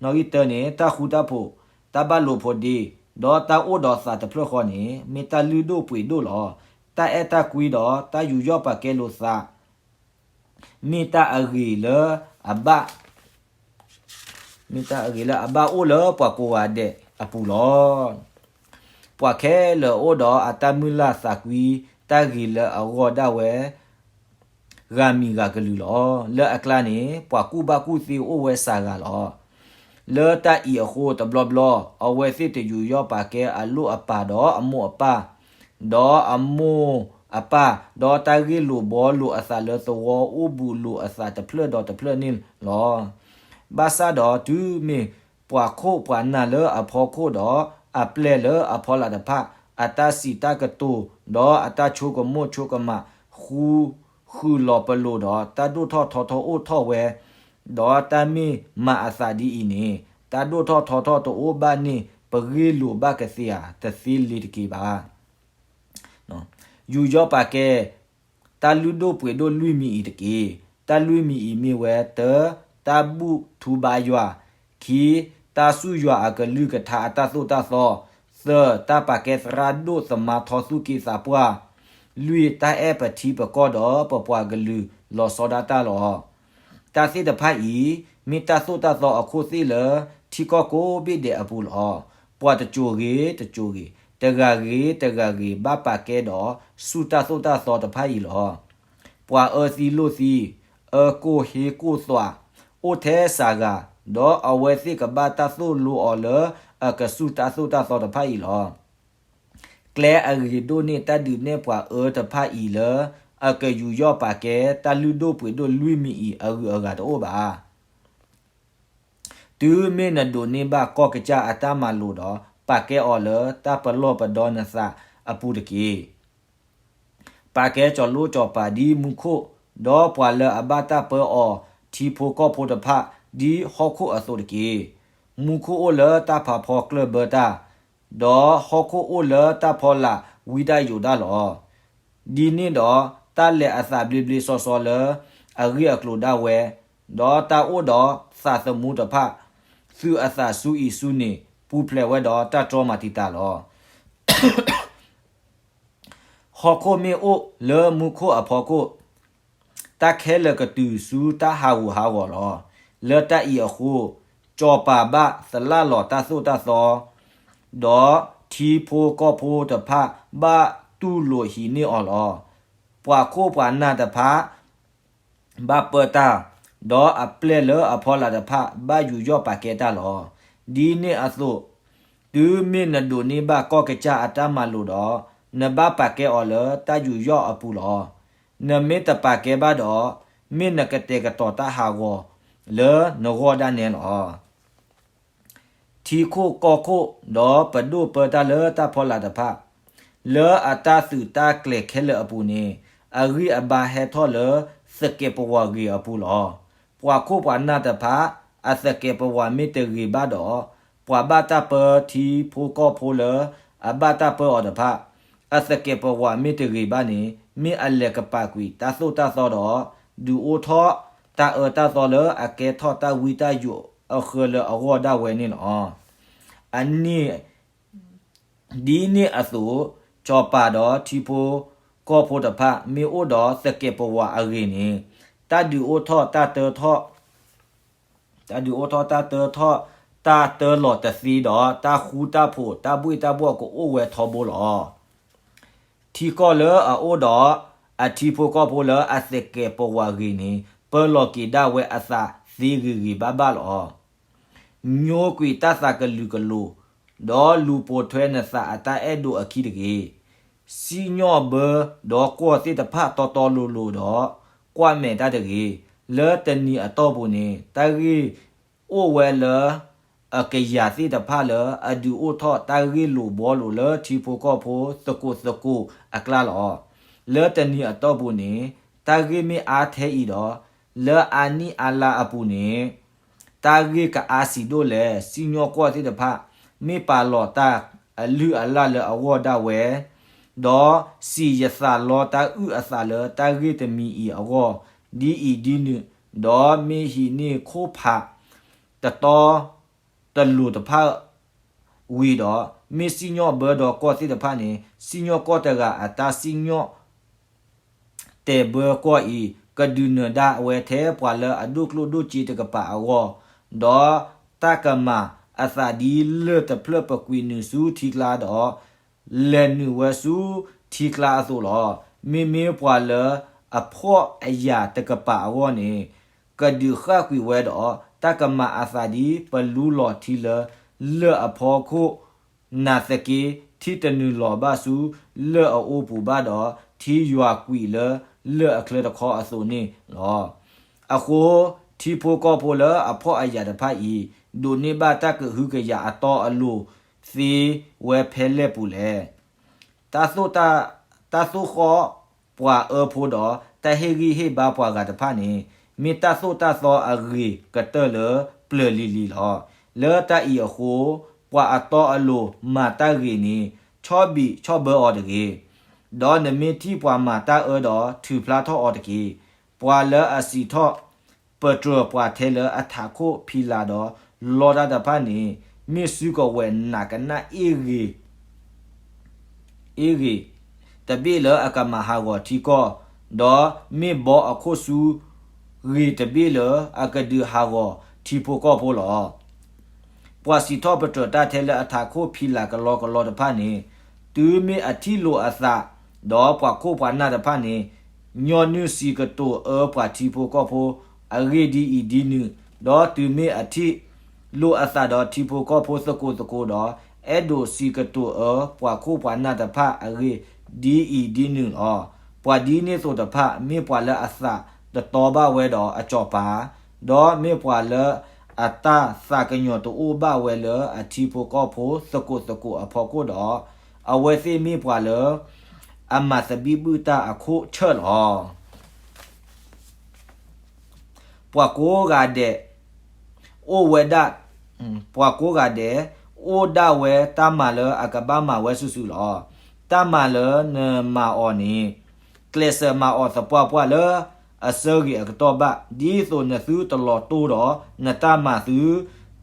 နီၣ်ဂံၢ်တၢန့ၣ် တၢ်ဃူတၢ်ဖိး, တၢ်ဘၣ်လိာ်ဖိးဒ့, ဒီးတၢ်အိၣ်ဒီးသးတဖျၢၣ်ဃီန့ၣ် မ့ၢ်တၢ်လုၢ်ဒိၣ်ပှ့ၤဒိၣ်လီၤ. တၢ်အဲၣ်တၢ်ကွံဒီးတၢ်ယူးယီၣ်ပာ်ကဲလိာ်သး မ့ၢ်တၢ်အဂ့ၤလၢအဘၣ် မ့ၢ်တၢ်အဂ့ၤလၢအဘၣ်အိၣ်လၢပှၤကိးဂၤဒဲးအပူၤလီၤ. ပှၤခဲလၢာ်အိၣ်ဒီးအတၢ်မုၢ်လၢ်သးကွံတၢ်ဂ့ၤလၢအဂီၢ်ဒၣ်ဝဲ ဂၤမံၤဂၤကလုာ်လီၤ. လၢအကျါန့ၣ် ပှၤကူၣ်ဘၣ်ကူၣ်သ့အိၣ်ဝဲစှၤဂၤလီၤ. လၢတၢ်အံၤအဃိတဘျီဘျီ အဝဲသ့ၣ်တယူးယီၣ်ပာ်ကဲအလိၣ်အပၢ်ဒီးအမိၢ်အပၢ်, ဒီးအမိၢ်အပၢ်, ဒီးတၢ်ဂ့ၢ်လိာ်ဘှီလိာ်အသးလၢသဝီအိၣ်ဘူးလိာ်အသးတဖျၢၣ်ဒီးတဖျၢၣ်န့ၣ်လီၤ. ဘၣ်ဆၣ်ဒီးတုၤမ့ၢ်ပှၤခိၣ်ပှၤနၢ်လၢအဖီခိၣ်ဒီး အပျဲၢ်လၢအဖီလာ်တဖၣ် အတၢ်စံးတၢ်ကတိၤ ဒီးအတၢ်ဆိကမိၣ်ဆိကမး ဃုဃုာ်လီၤပလိာ်ဒီး တၢ်ဒိၣ်ထီၣ်ထီထီၣ်အိၣ်ထီၣ်ဝဲ, ဒီးတၢ်မ့ၢ်မၤအသးဒ်အံၤန့ၣ် တၢ်ဒိၣ်ထီၣ်ထီထီၣ်တအိၣ်ဘၣ်န့ၣ် ပဂ့ၢ်လိာ်ဘၣ်ကသ့ဧါ, တသ့လ့ၤတက့ၤဘၣ်. ယူးယီၣ်ပာ်ကဲ တၢ်လုၢ်ဒိၣ်ပှ့ၤဒိၣ်လွံၢ်မံၤအံၤတက့ၢ်. တၢ်လွံၢ်မံၤအံၤမ့ၢ်ဝဲ တၢ, တၢ်ဘူၣ်ထူဘါယွၤ, ခံ, တၢ်စူၢ်ယွၤအကလုၢ်ကထါအတၢ်သိၣ်တၢ်သီ, သၢ, တၢ်ပာ်ကဲသရၣ်ဒိၣ်သမါထီသူၣ်က့သးပှၢ်, လွံၢ်, တၢ်အဲၣ်ပထံပကီၢ်ဒီးပပှၤကလုာ်လီၤဆီဒၣ်တၢ်လီၤ. တၢ်သ့ၣ်တဖၣ်အံၤ မ့ၢ်တၢ်သိၣ်တၢ်သီအခိၣ်သ့ၣ်လၢ ထံကီၢ်ကိးဘ့ၣ်ဒဲးအပူၤလီၤ. ပှၤတစိၤဂ့ၤတစိၤဂ့ၤ, တဂၤဂ့ၤတဂၤဂ့ၤ ဘၣ်ပာ်ကဲဒီးဆူတၢ်သိၣ်တၢ်သီတဖၣ်အံၤလီၤ. ပှၤအၢသံလိၣ်သံ, အၢကိၢ်ဟ့ကိၢ်သွး, အိၣ်ထဲစှၤဂၤ, ဒီးအဝဲသ့ၣ်ကဘၣ်တၢ်သိၣ်လိအီၤလၢအကဆူၣ်တၢ်သိၣ်တၢ်သီတဖၣ်အံၤလီၤ. ကျဲအဂ့ၤဒိၣ်န့ၢ်တၢ်ဒုးနဲၣ်ပှၤအၢတဖၣ်အံၤလၢ အကယူးယီၣ်ပာ်ကဲတၢ်လုၢ်ဒိၣ်ပှ့ၤဒိၣ်လွံၢ်မံၤအံၤအဂုၤအဂၤတအိၣ်ဘၣ်. တုၤမ့ၢ်နဒိးန့ၢ်ဘၣ်ကီၢ်ကစၢ်အတၢ်မၤလိာ်ဒီး ပာ်ကဲအီၤလၢတၢ်ပလီၢ်ပဒီနသးအပူၤတက့ၢ်. ပာ်ကဲစီၤလိၣ်စီၤပၤဒ်မူခိၣ်, ဒီးပှၤလၢအဘၣ်တၢ်ပၢအီၤ ထံဖိကီၢ်ဖိတဖၣ် ဒ်ဟီၣ်ခိၣ်အသိးတက့ၢ်. မူခိၣ်အိၣ်လၢတၢ်ဖးဖီကျၢၢ်ဘၢတၢ်, ဒီးဟီၣ်ခိၣ်အိၣ်လၢတၢ်ဖီလာ်ဝံတၢ်ယိးတၢ်လီၤ. ဒ်န့ၣ်ဒီး တၢ်လဲၤအသးဘျ့ဘျ့စီစီလၢအဂ့ၢ်အကျိၤဒၣ်ဝဲ, ဒီးတၢ်အိၣ်ဒီးသးသမူတဖၣ် သုးအသးဆူအံၤဆူန့ၣ် ပူၤဖျဲးဝဲဒီးတၢ်တြီမၤတံာ်တာ်လီၤ. ဟီၣ်ခိၣ်မ့ၢ်အိၣ်လၢမူခိၣ်အဖီခိၣ်, တၢ်ခဲလၢာ်ကတုၤဆူတၢ်ဟးဂူာ်ဟးဂီၤလီၤ. လၢတၢ်အံၤအဃိ, စီၤပၤဘၣ်သလၣ်လီၤတၢ်သိၣ်တၢ်သီ, ဒီးထံဖိကီၢ်ဖိတဖၣ်ဘၣ်တူၢ်လိာ်ဟံးန့ၢ်အီၤလီၤ. ပှၤခိၣ်ပှၤနၢ်တဖၣ် ဘၣ်ပၢတၢ်, ဒီးအပျဲၢ်လၢအဖီလာ်တဖၣ်ဘၣ်ယူးယီၣ်ပာ်ကဲတၢ်လီၤ. ဒ်န့ၣ်အသိး, တုၤမ့ၢ်နဒိးန့ၢ်ဘၣ်ကီၢ်ကစၢ်အတၢ်မၤလိာ်ဒီး, နဘၣ်ပာ်ကဲအီၤလၢတၢ်ယူးယီၣ်အပူၤလီၤ. နမ့ၢ်တပာ်ကဲဘၣ်ဒီး, မ့ၢ်နကတဲာ်ကတီၤတၢ်ဟးဂီၤလၢနဂီၢ်ဒၣ်နဲလီၤ. ထံခိၣ်ကီၢ်ခိၣ်ဒီးပဒိၣ်ပၢတၢ်လၢတၢ်ဖီလာ်တဖၣ်, လၢအတၢ်သုးတၢ်ကျဲၤခဲလၢာ်အပူၤန့ၣ်, အဂံၢ်အဘါဟဲထီၣ်လၢသကဲးပဝးဂ့ၤအပူၤလီၤ. ပှၤခိၣ်ပှၤနၢ်တဖၣ် အသကဲးပဝးမ့ၢ်တဂ့ၤဘၣ်ဒီး, ပှၤဘၣ်တၢ်ပၢထံဖိကီၢ်ဖိလၢအဘၣ်တၢ်ပၢအီၤတဖၣ် အသကဲးပဝးမ့ၢ်တဂ့ၤဘၣ်န့ၣ်, မ့ၢ်အလဲၤကပာ်ကွံာ်တၢ်သိၣ်တၢ်သီဒီး ဒုးအိၣ်ထီၣ်တၢ်အၢတၢ်သီလၢအကဲထီၣ်တၢ်ဝံတၢ်ယိးအဃၢလၢအဂီၢ်ဒၣ်ဝဲန့ၣ်လီၤ. အနံၣ် ဒ်န့ၣ်အသိး, စီၤပၤဒီးထံဖိကီၢ်ဖိတဖၣ် မ့ၢ်အိၣ်ဒီးသကဲးပဝးအဂ့ၤန့ၣ်, တၢ်ဒုးအိၣ်ထီၣ်တၢ်တၢထီၣ် တၢ်ဒုးအိၣ်ထီၣ်တၢ်တၢထီၣ် တၢ်တၢလီၤတသ့ဒီး တၢ်ဃူတၢ်ဖိး တၢ်ဘှ့ၣ်တၢ်ဘှီၣ်ကအိၣ်ဝဲထီဘိလီၤ. ထံကီၢ်လၢအအိၣ်ဒီးအထံဖိကီၢ်ဖိလၢအသကဲးပဝးဂ့ၤန့ၣ် ပၢလီၤက့ၤဒၣ်ဝဲအသးသ့ဂ့ၤဂ့ၤဘၣ်ဘၣ်လီၤ. ညိကွံာ်တၢ်သးကလုာ်ကလိၤ, ဒီးလူၤပိာ်ထွဲနသးအတၢ်အဲၣ်ဒိးအခံတဂ့ၤ. စံၣ်ညီၣ်ဘၢဒီးကွီၢ်သ့ၣ်တဖၣ်တီတီလိၤလိၤဒီး ကွၢ်မဲာ်တၢ်တဂ့ၤ. လၢတနံၤအတီၢ်ပူၤန့ၣ် တၢ်ဂ့ၢ်အိၣ်ဝဲလၢ အကယၤသ့ၣ်တဖၣ်လၢအဒုးအိၣ်ထီၣ်တၢ်ဂ့ၢ်လိာ်ဘှီလိာ်လၢထံဖိကီၢ်ဖိသကိးသကိးအကျါလီၤ. လၢတနံၤအတီၢ်ပူၤန့ၣ် တၢ်ဂ့ၢ်မ့ၢ်အါထဲအံၤဒီး လၢအနံၣ်အါလါအပူၤန့ၣ် တၢ်ဂ့ၢ်ကအါဆံးဒိၣ်လဲၣ်. စံၣ်ညီၣ်ကွီၢ်သ့ၣ်တဖၣ် မ့ၢ်ပာ်လီၤတၢ်အလုၢ်အလၢ်လၢအဂီၢ်ဒၣ်ဝဲ, ဒီးစံၣ်ယသးလီတၢ်အုၣ်အသးလၢတၢ်ဂ့ၢ်တမံၤအံၤအဂီၢ် ဒ်အံၤဒ်နုၤ, ဒီးမ့ၢ်ဟံးန့ၢ်ခိၣ်ဖး တတီ တလိၤတဖၣ် ဝံၤဒီး မ့ၢ်စံၣ်ညီၣ်ဘၢဒီးကွီၢ်သ့ၣ်တဖၣ်န့ၣ် စံၣ်ညီၣ်ကွီၢ်တဂၤအတၢ်စံၣ်ညီၣ် တဲာ်ဘၢကွီၢ်အံၤ ကဒုးနၢၤဒၣ်ဝဲထဲပှၤလၢအဒိၣ်ကျိၣ်ဒိၣ်စ့တကပၤအဂီၢ်, ဒီးတၢ်ကမၤအသးဒ်လၢၢ်တဖျၢၣ်ပကွံာ်နုာ်ဆူထံကျါဒီး လဲၤနုာ်ဝဲဆူထံကျါအသိးလီၤ. မ့မ့ၢ်ပှၤလၢအဖှီၣ်အယာ်တကပၤအဂီၢ်န့ၣ် ကဒုးဃၣ်ကွံာ်ဝဲဒီး တၢ်ကမၤအသးဒ်ပလူလီၤထံလၢလၢၢ်အဖီခိၣ် နာ်သက့ ထံတနုာ်လီၤဘၣ်ဆူလၢၢ်အအိၣ်ပူၤဘၣ်ဒီး ထံယွၤကွံာ်လၢလၢၢ်အချၢတခီအသိးန့ၣ်လီၤ. အဃိ ထံဖိကီၢ်ဖိလၢအဖှီၣ်အယာ်တဖၣ်အံၤ ဒိးန့ၢ်ဘၣ်တၢ်ကဟုကယာ်အတီအလိၤသ့ဝဲဖဲလဲၣ်ပူၤလဲၣ်. တၢ်သိၣ်တၢ် တၢ်သိၣ်ဃီၣ်ပှၤအၢဖိဒီး တၢ်ဟ့ၣ်ဂံၢ်ဟ့ၣ်ဘါပှၤဂၤတဖၣ်န့ၣ် မ့ၢ်တၢ်သိၣ်တၢ်သီအဂ့ၤကတၢၢ်လၢပျၢၤလံၤလံၤလီၤ. လၢတၢ်အံၤအဃိ ပှၤအတီအလိၤမၤတၢ်ဂ့ၤန့ၣ် ဆီၣ်ဘံးဆီၣ်ဘၢအီၤတဂ့ၤ. ဒီးနမ့ၢ်ထံၣ်ပှၤမၤတၢ်အၢဒီး ထုးဖျါထီၣ်အီၤတက့ၢ်. ပှၤလၢအစံးထီၣ်ပတြၢၤပှၤထဲလၢအထးခိၣ်ဖံးလာ်ဒီး လီတၢ်တဖၣ်န့ၣ် မ့ၢ်စုကဝဲၤနးကနၣ်အ့ၣ်ဂ့ၤ အ့ၣ်ဂ့ၤ တဘ့ၣ်လၢအကမၤဟးဂီၤထံကီၢ်, ဒီးမ့ၢ်ဘီအခိၣ်ဆူဂ့ၤတဘ့ၣ်လၢအကဒုးဟးဂီၤထံဖိကီၢ်ဖိလီၤ. ပှၤစံးထီၣ်ပတြၢၤတၢ်ထဲလၢအထးခိၣ်ဖံလၤကလီကလီတဖၣ်န့ၣ်, တုၤမ့ၢ်အထံၣ်လိာ်အသး, ဒီးပှၤခိၣ်ပှၤနၢ်တဖၣ်န့ၣ်, ညီနုၢ်စံးကတိၤအၢပှၤထံဖိကီၢ်ဖိအဂ့ၢ်ဒ်အံၤဒ်နုၤ, ဒီးတုၤမ့ၢ်အထံၣ်လိာ်အသးဒီးထံဖိကီၢ်ဖိသကိးသကိးဒီး, အဲၣ်ဒိးစံးကတိၤအၢပှၤခိၣ်ပှၤနၢ်တဖၣ်အဂ့ၢ်ဒ်အံၤဒ်နုၤလီၤ. ပှၤဒ်န့ၣ်သိးတဖၣ် မ့ၢ်ပှၤလၢအသးတတီဘၣ်ဝဲဒီးအစီၤပၤ, ဒီးမ့ၢ်ပှၤလၢအတၢ်သးကညီၤတအိၣ်ဘၣ်ဝဲလၢအထံဖိကီၢ်ဖိသကိးသကိးအဖီခိၣ်ဒီး, အဝဲသ့ၣ်မ့ၢ်ပှၤလၢအမၤသဘံၣ်ဘုၣ်တၢ်အခိၣ်ဆၢၣ်လီၤ. ပှၤကိးဂၤဒဲး အိၣ်ဝဲဒၣ်, ပှၤကိးဂၤဒဲး အိၣ်ဒၣ်ဝဲတၢ်မၤလၢအကဘၣ်မၤဝဲစုာ်စုာ်လီၤ. တၢ်မၤလၢနမၤအီၤန့ၣ်, ကျဲးစၢးမၤအီၤသပှၢ်ပှၢ်လၢအဆၢဂ့ၤအကတီၢ်ဘၣ်, ဒ်သိးနသုတလီၤတိၢ်ဒီးနတၢ်မၤသု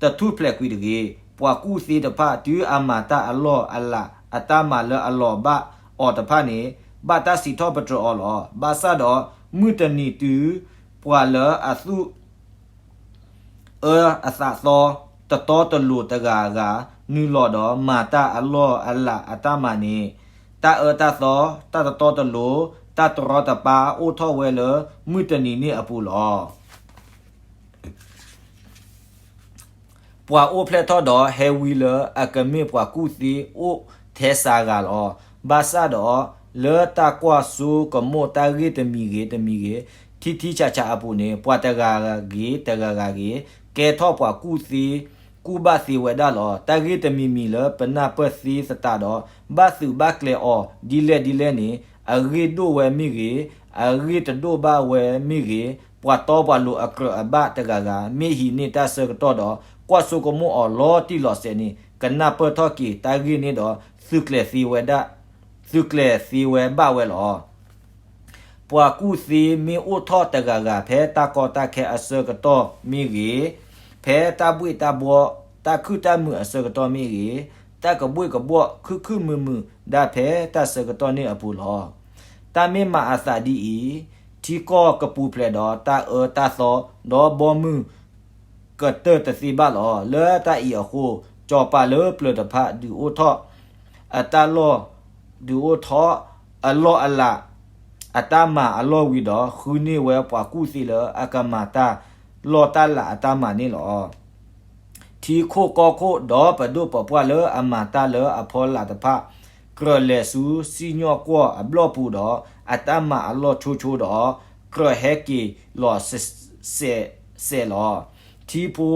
တထူၣ်ဖျဲးကွံာ်တဂ့ၤ. ပှၤကူၣ်သ့တဖၣ် တုၤအမၤတၢ်အလီၢ်အလး အတၢ်မၤလၢအလီၤဘၣ်အီၤတဖၣ်န့ၣ်, ဘၣ်တၢ်စံးထီၣ်ပတြၢၤအီၤလီၤ. ဘၣ်ဆၣ်ဒီး မုၢ်တနံၤတုၤ ပှၤလၢအသူၣ်အၢအသးသီ တတီတလိၤတဂၤဂၤ နုာ်လီၤဒီးမၤတၢ်အလီၢ်အလးအတၢ်မၤန့ၣ်, တၢ်အၢတၢ်သီ, တၢ်တတီတလိၤ, တၢ်တရီတပါအိၣ်ထီၣ်ဝဲလၢမုၢ်တနံၤန့ၣ်အပူၤလီၤ. ပှၤအိၣ်ဖျဲၣ်ထီၣ်ဒီးဟဲဝံလၢအကမ့ၢ်ပှၤကူၣ်သ့အိၣ်ထဲစှၤဂၤလီၤ. ဘၣ်ဆၣ်ဒီး လၢတၢ်ကွၢ်စိကမိၣ်တၢ်ဂ့ၢ်တမံၤဂ့ၤတမံၤဂ့ၤ ထံထံဆးဆးအပူၤန့ၣ်, ပှၤတဂၤဂ့ၤတဂၤဂၤဂ့ၤ ကဲထီၣ်ပှၤကူၣ်သ့ ကူၣ်ဘၣ်သ့ဝဲဒၣ်လီၤ. တၢ်ဂ့ၢ်တမံၤမံၤလၢပနၢ်ပၢၢ်သ့သတးဒီး ဘၣ်သုးဘၣ်ကျဲၤအီၤဒ်လဲၣ်ဒ်လဲၣ်န့ၣ်, အဂ့ၢ်ဒိၣ်ဝဲမ့ၢ်ဂ့ၤ, အဂ့ၢ်တဒိၣ်ဘၣ်ဝဲမ့ၢ်ဂ့ၤ, ပှၤတီပှၤလိၤအကြၢးအဘၣ်တဂၤဂၤ မ့ၢ်ဟံးန့ၢ်တၢ်ဆၢကတီၢ်ဒီး ကွၢ်စိကမိၣ်အီၤလီၤတံၢ်လီၤဆဲးန့ၣ်, ကနၢ်ပၢၢ်ထီၣ်က့ၤတၢ်ဂ့ၢ်န့ၣ်ဒီး သုးကျဲၤသ့ဝဲဒၣ်, သုးကျဲၤသ့ဝဲဘၣ်ဝဲလီၤ. ပှၤကူၣ်သ့မ့ၢ်အိၣ်ထီၣ်တဂၤဂၤဖဲတၢ်ကီတၢ်ခဲအဆၢကတီၢ်မ့ၢ်ဂ့ၤ, ဖဲတၢ်ဘှ့ၣ်တၢ်ဘှီ တၢ်ခုၣ်တၢ်မုာ်အဆၢကတီၢ်မ့ၢ်ဂ့ၤ, တၢ်ကဘှ့ၣ်ကဘှီၣ်ခုၣ်ခုၣ်မုာ်မုာ်ဒၣ်ဖဲတၢ်ဆၢကတီၢ်န့ၣ်အပူၤလီၤ. တၢ်မ့ၢ်မၤအသးဒ်အံၤ, ထံကီၢ်ကပူၤဖျဲးဒီးတၢ်အၢတၢ်သီ, ဒီးဘီမုၢ် ကတၢၢ်တသ့ဘၣ်လီၤ. လၢတၢ်အံၤအဃိ, စီၤပၤလၢပျၢၤတဖၣ် ဒုးအိၣ်ထီၣ်အတၢ်လီၢ်, ဒုးအိၣ်ထီၣ်အလီၢ်အလး အတၢ်မၤအလီၢ်ဝံၤဒီး ဃုန့ၢ်ဝဲပှၤကူၣ်သ့လၢအကမၤတၢ်လီၢ်တၢ်လးအတၢ်မၤန့ၣ်လီၤ. ထံခိၣ်ကီၢ်ခိၣ် ဒီးပဒိၣ်ပပှၢ်လၢအမၤတၢ်လၢအဖီလာ်တဖၣ် ကြၢးလဲၤဆူစံၣ်ညီၣ်ကွီၢ်အဘျီၣ်ပူၤဒီး အတၢ်မၤအလီၢ်ဆိဆိဒီး ကြၢးဟဲက့ၤလီၤစဲးလီၤ. ထံဖိ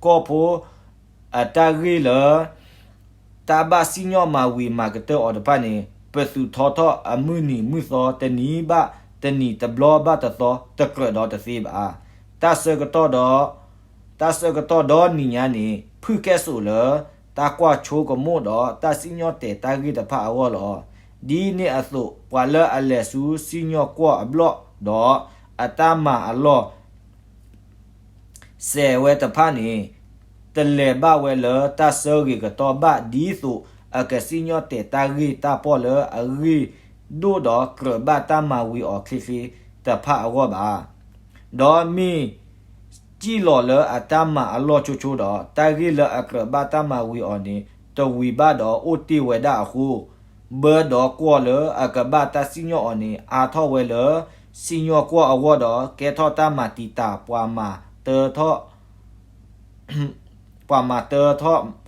ကီၢ်ဖိ အတၢ်ဂ့ၢ်လၢ တၢ်ဘၣ်စံၣ်ညီၣ်မၤဝံၤမၤကတၢၢ်အီၤတဖၣ်န့ၣ် ပသုးထီထီၣ်အမုၢ်နံၤမုၢ်သီ တနံၤဘၣ်တနံၤ တဘျီဘၣ်တသီ တကြၢးဒီးတသ့ဘၣ်. တၢ်ဆၢကတီၢ်ဒီး တၢ်ဆၢကတီၢ်ဒီနံၤညါန့ၣ် ဖုၣ်ကဲၣ်ဆိးလၢ တၢ်ကွၢ်ဆိကမိၣ်ဒီးတၢ်စံၣ်ညီၣ်တဲာ်တၢ်ဂ့ၢ်တဖၣ်အဂီၢ်လီၤ. ဒ်န့ၣ်အသိး ပှၤလၢအလဲၤဆူစံၣ်ညီၣ်ကွီၢ်အဘျီၣ်ဒီး အတၢ်မၤအလီၢ် စဲးဝဲတဖၣ်န့ၣ် တလဲၤဘၣ်ဝဲလၢတၢ်ဆၢဂ့ၤကတီၢ်ဘၣ် ဒ်သိးအကစံၣ်ညီၣ်တဲာ်တၢ်ဂ့ၢ်တၢ်ပီၢ်လၢအဂ့ၢ်ဒိၣ်ဒီးကြၢးဘၣ်တၢ်မၤဝံၤအီၤချ့ချ့တဖၣ်အဂီၢ်ဘၣ်. ဒီးမ့ၢ်စံၣ်လီၤလၢအတၢ်မၤအလီၢ်ဆိဆိဒီး တၢ်ဂ့ၢ်လၢအကြၢးဘၣ်တၢ်မၤဝံၤအီၤန့ၣ် တဝံၤဘၣ်ဒီးအိၣ်တ့ၢ်ဝဲဒၣ်အဃိ ဘၢဒီးကွီၢ်လၢအကဘၣ်တၢ်စံၣ်ညီၣ်အီၤန့ၣ် အါထီၣ်ဝဲလၢ စံၣ်ညီၣ်ကွီၢ်အဂီၢ်ဒီး ကဲထီၣ်တၢ်မၤတံာ်တာ် ပှၤမၤတၢထီၣ် ပှၤမၤတၢထီၣ်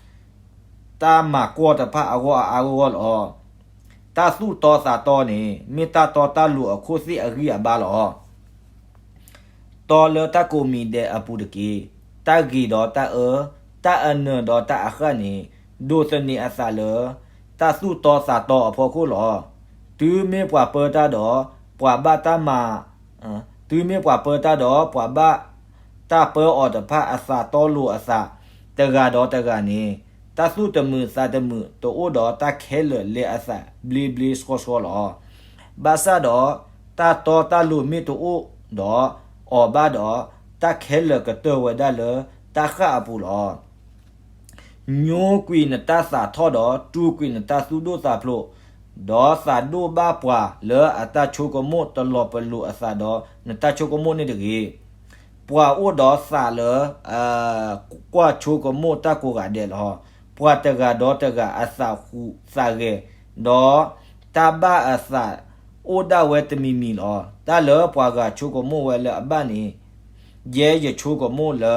တၢ်မၤကွီၢ်တဖၣ်အဂီၢ်အါအါဂီၢ်ဂီၢ်လီၤ. တၢ်သူၣ်တီသးတီန့ၣ် မ့ၢ်တၢ်တီတၢ်လိၤအခိၣ်သ့ၣ်အဂံၢ်အဘါလီၤ. တီလၢတၢ်ကိးမံၤဒဲးအပူၤတက့ၢ်. တၢ်ဂ့ၤဒီးတၢ်အၢ, တၢ်အနၢၤဒီးတၢ်အဃၣ်န့ၣ် ဒိးသန့ၤအသးလၢ တၢ်သူၣ်တီသးတီအဖီခိၣ်လီၤ. တုၤမ့ၢ်ပှၤပၢတၢ်ဒီး ပှၤဘၣ်တၢ်မၤ တုၤမ့ၢ်ပှၤပၢတၢ်ဒီး ပှၤဘၣ်တၢ်ပၢအီၤတဖၣ်အသးတီလိာ်အသး တဂၤဒီးတဂၤန့ၣ် တၢ်သူၣ်တမုာ်သးတမုာ်တအိၣ်ဒီး တၢ်ခဲလၢာ်လဲအသးဘျ့ဘျ့ဆှီဆှီလီၤ. ဘၣ်ဆၣ်ဒီး တၢ်တီတၢ်လိၤမ့ၢ်တအိၣ်ဒီးအီၤဘၣ်ဒီး တၢ်ခဲလၢာ်ကတၢၢ်ဝဲဒၣ်လၢတၢ်ဃၣ်အပူၤလီၤ. ညိကွံာ်နတၢ်သးထီၣ်ဒီး တူၢ်ကွံာ်နတၢ်သူၣ်ဒိၣ်သးဖျိး, ဒီးသးဒိၣ်ဘၣ်ပှၤလၢအတၢ်ဆိကမိၣ်တလီၤပလိာ်အသးဒီး နတၢ်ဆိကမိၣ်န့ၣ်တဂ့ၤ. ပှၤအိၣ်ဒီးသးလၢ ကွၢ်ဆိကမိၣ်တၢ်ကိးဂၤဒဲးလီၤ. ပှၤတဂၤဒီးတဂၤအသးဟူးသးဂဲၤ, ဒီးတၢ်ဘၣ်အသးအိၣ်ဒၣ်ဝဲတမံၤမံၤလီၤ. တၢ်လၢပှၤဂၤဆိကမိၣ်ဝဲလၢအဘၣ်န့ၣ် ယဲယဆိကမိၣ်လၢ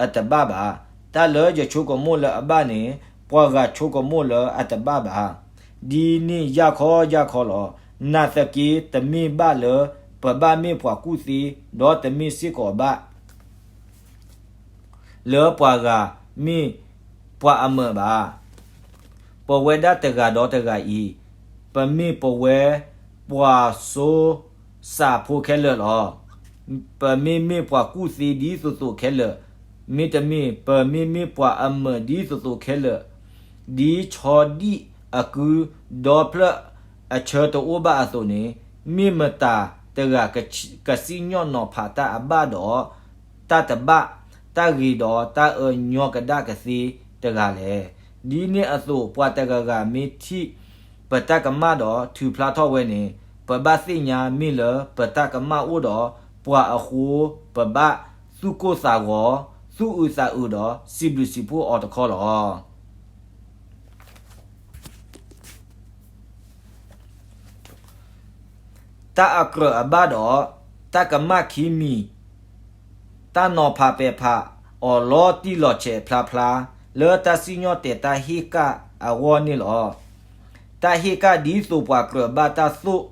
အတဘၣ်ဘၣ်. တၢ်လၢယဆိကမိၣ်လၢအဘၣ်န့ၣ် ပှၤဂၤဆိကမိၣ်လၢအတဘၣ်ဘၣ်. ဒ်န့ၣ်ယၢ်ခီယၢ်ခီလီၤ. နာ်သက့ တမ့ၢ်ဘၣ်လၢပဘၣ်မ့ၢ်ပှၤကူၣ်သ့, ဒီးတမ့ၢ်စ့ၢ်ကီးဘၣ် လၢပှၤဂၤမ့ၢ်ပှၤအမၢာ်ဘၣ်. ပဝဲဒၣ်တဂၤဒီးတဂၤအံၤ, ပမ့ၢ်ပဝဲပှၤစိစးဖိခဲလၢာ်လီၤ. ပမ့မ့ၢ်ပှၤကူၣ်သ့ဒ်သိးသိးခဲလၢာ်, မ့တမ့ၢ် ပမ့မ့ၢ်ပှၤအမၢာ်ဒ်သိးသိးခဲလၢာ်, ဒ်ဆီဒံၣ်အကု ဒီဖျၢၣ်အဆၢတအိၣ်ဘၣ်အသိးန့ၣ်, မ့ၢ်မတၤတဂၤကစံၣ်ညီၣ်နီၤဖးတၢ်အဘၣ်ဒီး တၢ်တဘၣ်, တၢ်ဂ့ၤဒီးတၢ်အၢညီကဒၣ်ကသ့တဂၤလဲၣ်. ဒ်န့ၣ်အသိး ပှၤတဂၤဂၤမ့ၢ်ထံၣ်ပတၢ်ကမၣ်ဒီးထုးဖျါထီၣ်ဝဲန့ၣ်, ပဘၣ်သ့ၣ်ညါမ့ၢ်လၢပတၢ်ကမၣ်အိၣ်ဒီး ပှၤအဃိ, ပဘၣ်သူၣ်ကိၢ်သးဂီၤ, သူၣ်အုးသးအုးဒီး စံးဘျုးစံးဖှိၣ်အီၤတခီလီၤ. တၢ်အကြၢးအဘၣ်ဒီး တၢ်ကမၣ်ခံမံၤ, တၢ်နီၤဖးပဲာ်ဖးအီၤလီၤတံၢ်လီၤဆဲးဖျါဖျါ လၢတၢ်စံၣ်ညီၣ်တဲာ်တၢ်ဟ့ၣ်ကၣ်အဂီၢ်န့ၣ်လီၤ. တၢ်ဟ့ၣ်ကၣ်ဒ်သိးပှၤကြၢးဘၣ်တၢ်သိၣ်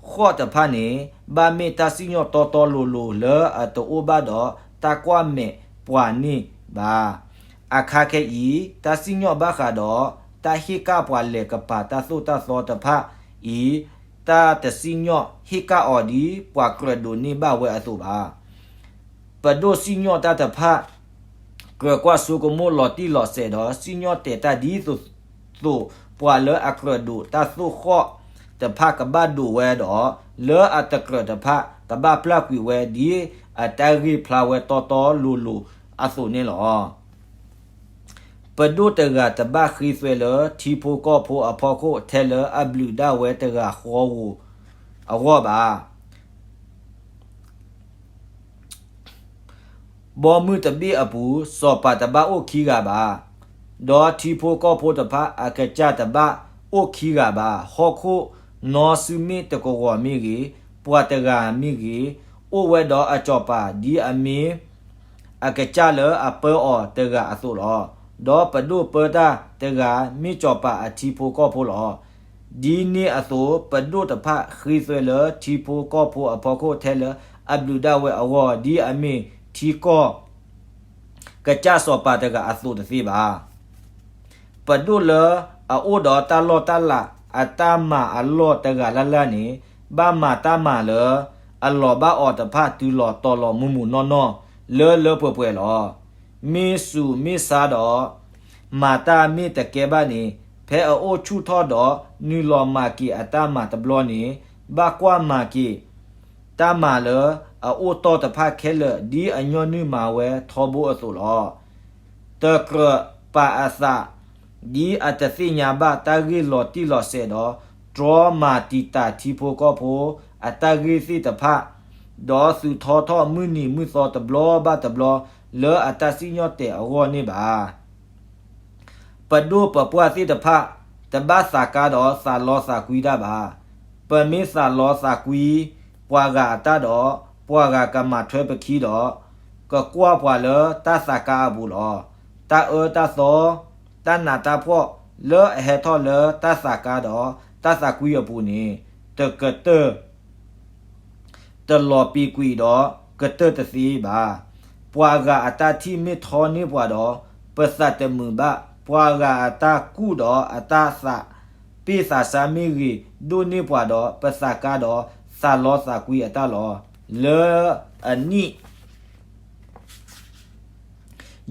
ဃီၣ်တဖၣ်န့ၣ် ဘၣ်မ့ၢ်တၢ်စံၣ်ညီၣ်တီတီလိၤလိၤလၢအတအိၣ်ဘၣ်ဒီးတၢ်ကွၢ်မဲာ်ပှၤန့ၣ်ဘၣ်. အခါခဲအံၤ တၢ်စံၣ်ညီၣ်ဘၣ်ဃးဒီး တၢ်ဟ့ၣ်ကၣ်ပှၤလဲၤကပၤတၢ်သိၣ်တၢ်သီတဖၣ်အံၤ, တၢ်တစံၣ်ညီၣ်ဟ့ၣ်ကၣ်အီၤဒ်ပှၤကြၢးဒိးန့ၢ်ဘၣ်ဝဲအသိးဘၣ်. ပဒိၣ်စံၣ်ညီၣ်တၢ်တဖၣ် ကြၢးကွၢ်ဆိကမိၣ်လီၤတံၢ်လီၤဆဲးဒီး စံၣ်ညီၣ်တဲာ်တၢ်ဒ်သိးသိး ပှၤလၢအကြၢးဒိးတၢ်သိၣ်ဃီၣ်တဖၣ်ကဘၣ်ဒိးဝဲဒီး လၢအတကြၢးတဖၣ် ကဘၣ်ပျၢ်ကွံာ်ဝဲဒ်အတၢ်ဂ့ၢ်ဖျါဝဲတီတီလိၤလိၤအသိးန့ၣ်လီၤ. ပဒိၣ်တဂၤတဘၣ်ဃ့သွဲလၢထံဖိကီၢ်ဖိအဖီခိၣ် ထဲလၢအဘျုးဒၣ်ဝဲတဂၤဃီဧိၤအဂီၢ်ဘၣ်. ဘီမုၢ်တဘ့ၣ်အပူၤ စီၤပၤတဘၣ်အိၣ်ခံဂၤဘၣ်, ဒီးထံဖိကီၢ်ဖိတဖၣ်အကစၢ်တဘၣ်အိၣ်ခံဂၤဘၣ်. ဟီၣ်ခိၣ်နီစုမ့ၢ်တကဝီၤမ့ၢ်ဂ့ၤ, ပှၤတဂၤမ့ၢ်ဂ့ၤ, အိၣ်ဝဲဒီးအစီၤပၤဒ်အမ့ၢ် အကစၢ်လၢအပၢအီၤတဂၤအသိးလီၤ. ဒီးပဒိၣ်ပၢတၢ်တဂၤ မ့ၢ်စီၤပၤအထံဖိကီၢ်ဖိလီၤ. ဒ်န့ၣ်အသိး ပဒိၣ်တဖၣ်ဃ့သွဲလၢထံဖိကီၢ်ဖိအဖီခိၣ် ထဲလၢအဘျုးဒၣ်ဝဲအဂီၢ် ဒ်အမ့ၢ်ထံကီၢ် ကစၢ်စီၤပၤတဂၤအသိးတသ့ဘၣ်. ပဒိၣ်လၢအအိၣ်ဒီးတၢ်လီၢ်တၢ်လၤအတၢ်မၤအလီၢ်တဂၤလၢ်လၢ်န့ၣ် ဘၣ်မၤတၢ်မၤလၢအလီၤဘၣ်အီၤတဖၣ်တုၤလီၤတီၤလီၤမုာ်မုာ်နီၢ်နီၢ် လၢလၢပှဲၤပှဲၤလီၤ. မ့ၢ်စူးမ့ၢ်ဆါဒီး မၤတၢ်မ့ၢ်တကဲဘၣ်န့ၣ် ဖဲအအိၣ်ဆူၣ်ထီၣ်ဒီးနုာ်လီၤမၤက့ၤအတၢ်မၤတဘျီန့ၣ် ဘၣ်ကွၢ်မၤက့ၤ တၢ်မၤလၢအအိၣ်တီၢ်တဖၣ်ခဲလၢာ် ဒ်အညီနုၢ်မၤဝဲထီဘိအသိးလီၤ. တကြၢးပာ်အသး ဒ်အတသ့ၣ်ညါဘၣ်တၢ်ဂ့ၢ်လီၤတံၢ်လီၤဆဲးဒီး တြီမၤတံာ်တာ်ထံဖိကီၢ်ဖိအတၢ်ဂ့ၢ်သ့ၣ်တဖၣ်, ဒီးသုးထီထီၣ်မုၢ်နံၤမုၢ်သီတဘျီဘၣ်တဘျီ လၢအတၢ်စံၣ်ညီၣ်တဲာ်အဂီၢ်န့ၣ်ဘၣ်. ပဒိၣ်ပပှၢ်သ့ၣ်တဖၣ် တဘၣ်သးကါဒီးသးလီသးကွံတၢ်ဘၣ်. ပမ့ၢ်သးလီသးကွံပှၤဂၤအတၢ်ဒီး ပှၤဂၤကမၤထွဲပခံဒီး ကကွၢ်ပှၤလၢတၢ်သးကါအပူၤလီၤ. တၢ်အၢတၢ်သီ တၢ်နးတၢ်ဖှီၣ်လၢအဟဲထီၣ်လၢတၢ်သးကါဒီးတၢ်သးကွံအပူၤန့ၣ် တကတၢၢ် တလီၤပံာ်ကွံာ်ဒီးကတၢၢ်တသ့ဘၣ်. ပှၤဂၤအတၢ်ထံၣ်မ့ၢ်ထီန့ၢ်ပှၤဒီး ပသးတမုာ်ဘၣ်. ပှၤဂၤအတၢ်ကူၣ်ဒီးအတၢ်သးပ့ၢ်သးဆါမ့ၢ်ဂ့ၤဒိၣ်န့ၢ်ပှၤဒီး ပသးကါဒီးသးလီသးကွံအတၢ်လီၤ. လၢအနံၣ်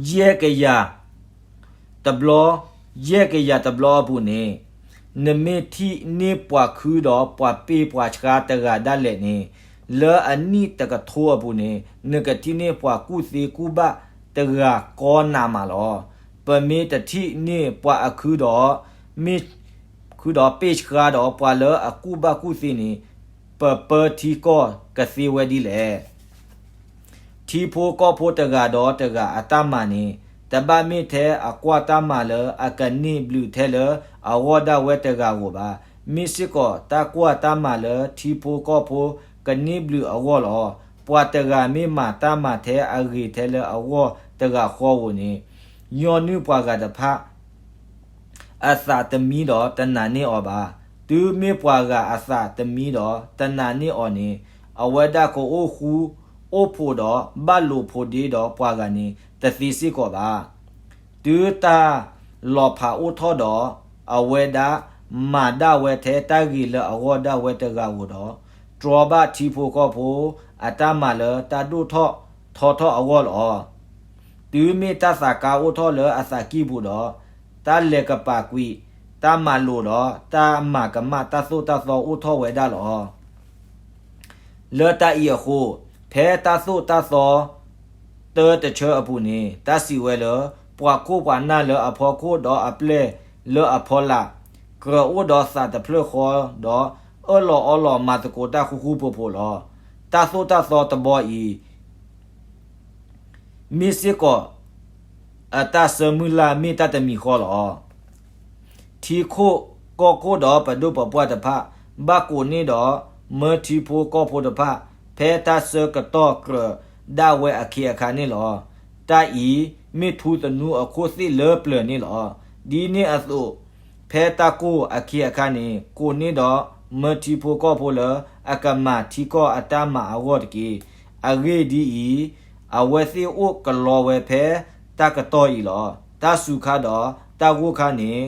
ယဲၢ်ကယၤ တဘျီ, ယဲၢ်ကယၤတဘျီအပူၤန့ၣ်, နမ့ၢ်ထံၣ်န့ၢ်ပှၤခုဒီးပှၤပ့ၢ်ပှၤဆှါတဂၤဒၣ်လဲာ်န့ၣ်, လၢအနံၣ်တကထိအပူၤန့ၣ် နကထံၣ်န့ၢ်ပှၤကူၣ်သ့ကူၣ်ဘၣ်တဂၤကီနးမးလီၤ. ပမ့ၢ်တထံၣ်န့ၢ်ပှၤအခုဒီး မ့ၢ် ဒီးပ့ၢ်ဆှါဒီးပှၤလၢအကူၣ်ဘၣ်ကူၣ်သ့န့ၣ် ပပၢထံကီၢ်ကသ့ဝဲဒ်လဲၣ်. ထံဖိကီၢ်ဖိတဂၤဒီးတဂၤအတၢ်မၤန့ၣ် တဘၣ်မ့ၢ်ထဲအကွၢ်တၢ်မၤလၢအကန့ၢ်ဘျုးထဲလၢအဂီၢ်ဒၣ်ဝဲတဂၤဧိၤဘၣ်. မ့ၢ်စ့ၢ်ကီးတၢ်ကွၢ်တၢ်မၤလၢထံဖိကီၢ်ဖိကန့ၢ်ဘျုးအဂီၢ်လီၤ. ပှၤတဂၤမ့ၢ်မၤတၢ်မၤထဲအဂ့ၤထဲလၢအဂီၢ်တဂၤဃီဧိၤန့ၣ် ညီနုၢ်ပှၤဂၤတဖၣ် အသးတမံဒီးတနာ်န့ၢ်အီၤဘၣ်. တုၤမ့ၢ်ပှၤဂၤအသးတမံဒီးတနာ်န့ၢ်အီၤန့ၣ် အဝဲဒၣ်ကအိၣ်ဃူအိၣ်ဖိးဒီးဘၣ်လိာ်ဖိးဒ့ဒီးပှၤဂၤန့ၣ် တသ့စ့ၢ်ကီးဘၣ်. တုၤတၢ်လီၤဖးအိၣ်ထီၣ်ဒီး အဝဲဒၣ်မၤဒၣ်ဝဲထဲတၢ်ဂ့ၤလၢအဂီၢ်ဒၣ်ဝဲတဂၤဧိၤဒီး တြီဘၣ်ထံဖိကီၢ်ဖိအတၢ်မၤလၢတၢ်ဒိၣ်ထီၣ်ထီထီၣ်အဂီၢ်လီၤ. တုၤမ့ၢ်တၢ်သးကါအိၣ်ထီၣ်လၢအသးကံၢ်ပူၤဒီး တၢ်လဲၤကပာ်ကွံာ် တၢ်မၤလိာ်ဒီး တၢ်မၤကမၣ်တၢ်သိၣ်တၢ်သီအိၣ်ထီၣ်ဝဲဒၣ်လီၤ. လၢတၢ်အံၤအဃိ, ဖဲတၢ်သိၣ်တၢ်သီတၢတဆၢအပူၤန့ၣ် တၢ်စံးဝဲလၢ ပှၤခိၣ်ပှၤနၢ်လၢအဖီခိၣ်ဒီးအပျဲၢ်လၢအဖီလာ်, ကြၢးအိၣ်ဒီးသးတဖျၢၣ်ဃီဒီး အၢၣ်လီၤအီလီၤမၤသကိးတၢ်ဃူဃူဖိးဖိးလီၤ. တၢ်သိၣ်တၢ်သီတဘီအံၤ မ့ၢ်စ့ၢ်ကီး အတၢ်ဆၢမုၢ်လၢ်မ့ၢ်တၢ်တမံၤဃီလီၤ. ထံခိၣ်ကီၢ်ခိၣ်ဒီးပဒိၣ်ပပှၢ်တဖၣ် ဘၣ်ကိးန့ၢ်ဒီး မၢထံဖိကီၢ်ဖိတဖၣ် ဖဲတၢ်ဆၢကတီၢ်ကြၢးဒၣ်ဝဲအခ့အခါန့ၣ်လီၤ. တၢ်အံၤ မ့ၢ်ထူသနူအခိၣ်သ့ၣ်လၢပျၢၤန့ၣ်လီၤ. ဒ်န့ၣ်အသိး ဖဲတၢ်ကိၢ်အခ့အခါန့ၣ် ကိးန့ၢ်ဒီး မၢထံဖိကီၢ်ဖိလၢ အကမၤထံကီၢ်အတၢ်မၤအဂီၢ်တက့ၢ်. အဂ့ၢ်ဒ်အံၤ, အဝဲသ့ၣ်အိၣ်ကလီဝဲဖဲတၢ်ကတီၢ်အံၤလီၤ. တၢ်စူၤခါဒီးတၢ်ဂိၢ်ခါန့ၣ်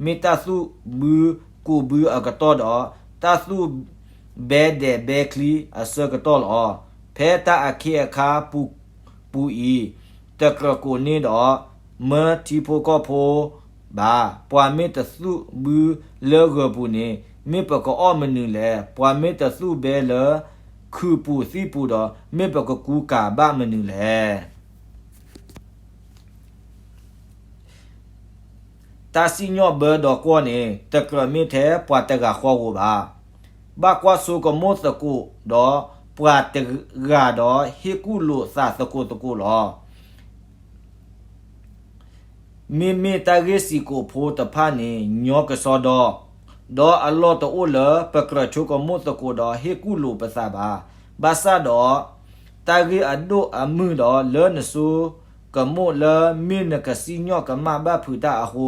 မ့ၢ်တၢ်သူၣ်ဘုကူးဘုအကတီၢ်ဒီး တၢ်သူၣ်ဘဲဒဲးဘဲချံအဆၢကတီၢ်လီၤ. ဖဲတၢ်အခ့အခါပူၤအံၤ တကြၢးကိးန့ၢ်ဒီး မၢထံဖိကီၢ်ဖိဘၣ်. ပှၤမ့ၢ်တသူၣ်ဘုလၢဂၢၤပူၤန့ၣ် မ့ၢ်ပကအီၣ်မနုၤလဲၣ်. ပှၤမ့ၢ်တသူၣ်ဘဲလၢခုးပူၤသံၣ်ပူၤဒီး မ့ၢ်ပကကူကၤဘၣ်မနုၤလဲၣ်. တၢ်စံၣ်ညီၣ်ဘၢဒီးကွီၢ်န့ၣ် တကြၢးမ့ၢ်ထဲပှၤတဂၤဃီဧိၤဘၣ်. ဘၣ်ကွၢ်ဆိကမိၣ်သကိးဒီးပှၤတဂၤဒီး ဟ့ၣ်ကူၣ်လိာ်သးသကိးသကိးလီၤ. မ့မ့ၢ်တၢ်ဂ့ၢ်စံးကိးဖိတဖၣ်န့ၣ် ညီကစီဒီ, ဒီးအလီၢ်တအိၣ်လၢပကြၢးဆိကမိၣ်သကိးဒီးဟ့ၣ်ကူၣ်လိာ်ပသးဘၣ်. ဘၣ်ဆၣ်ဒီး တၢ်ဂ့ၢ်အဒိၣ်အမုၢ်ဒီးလၢနဆိကမိၣ်လၢမ့ၢ်နကစံၣ်ညီၣ်ကမၣ်ဘၣ်ဖုးတၢ်အဃိ,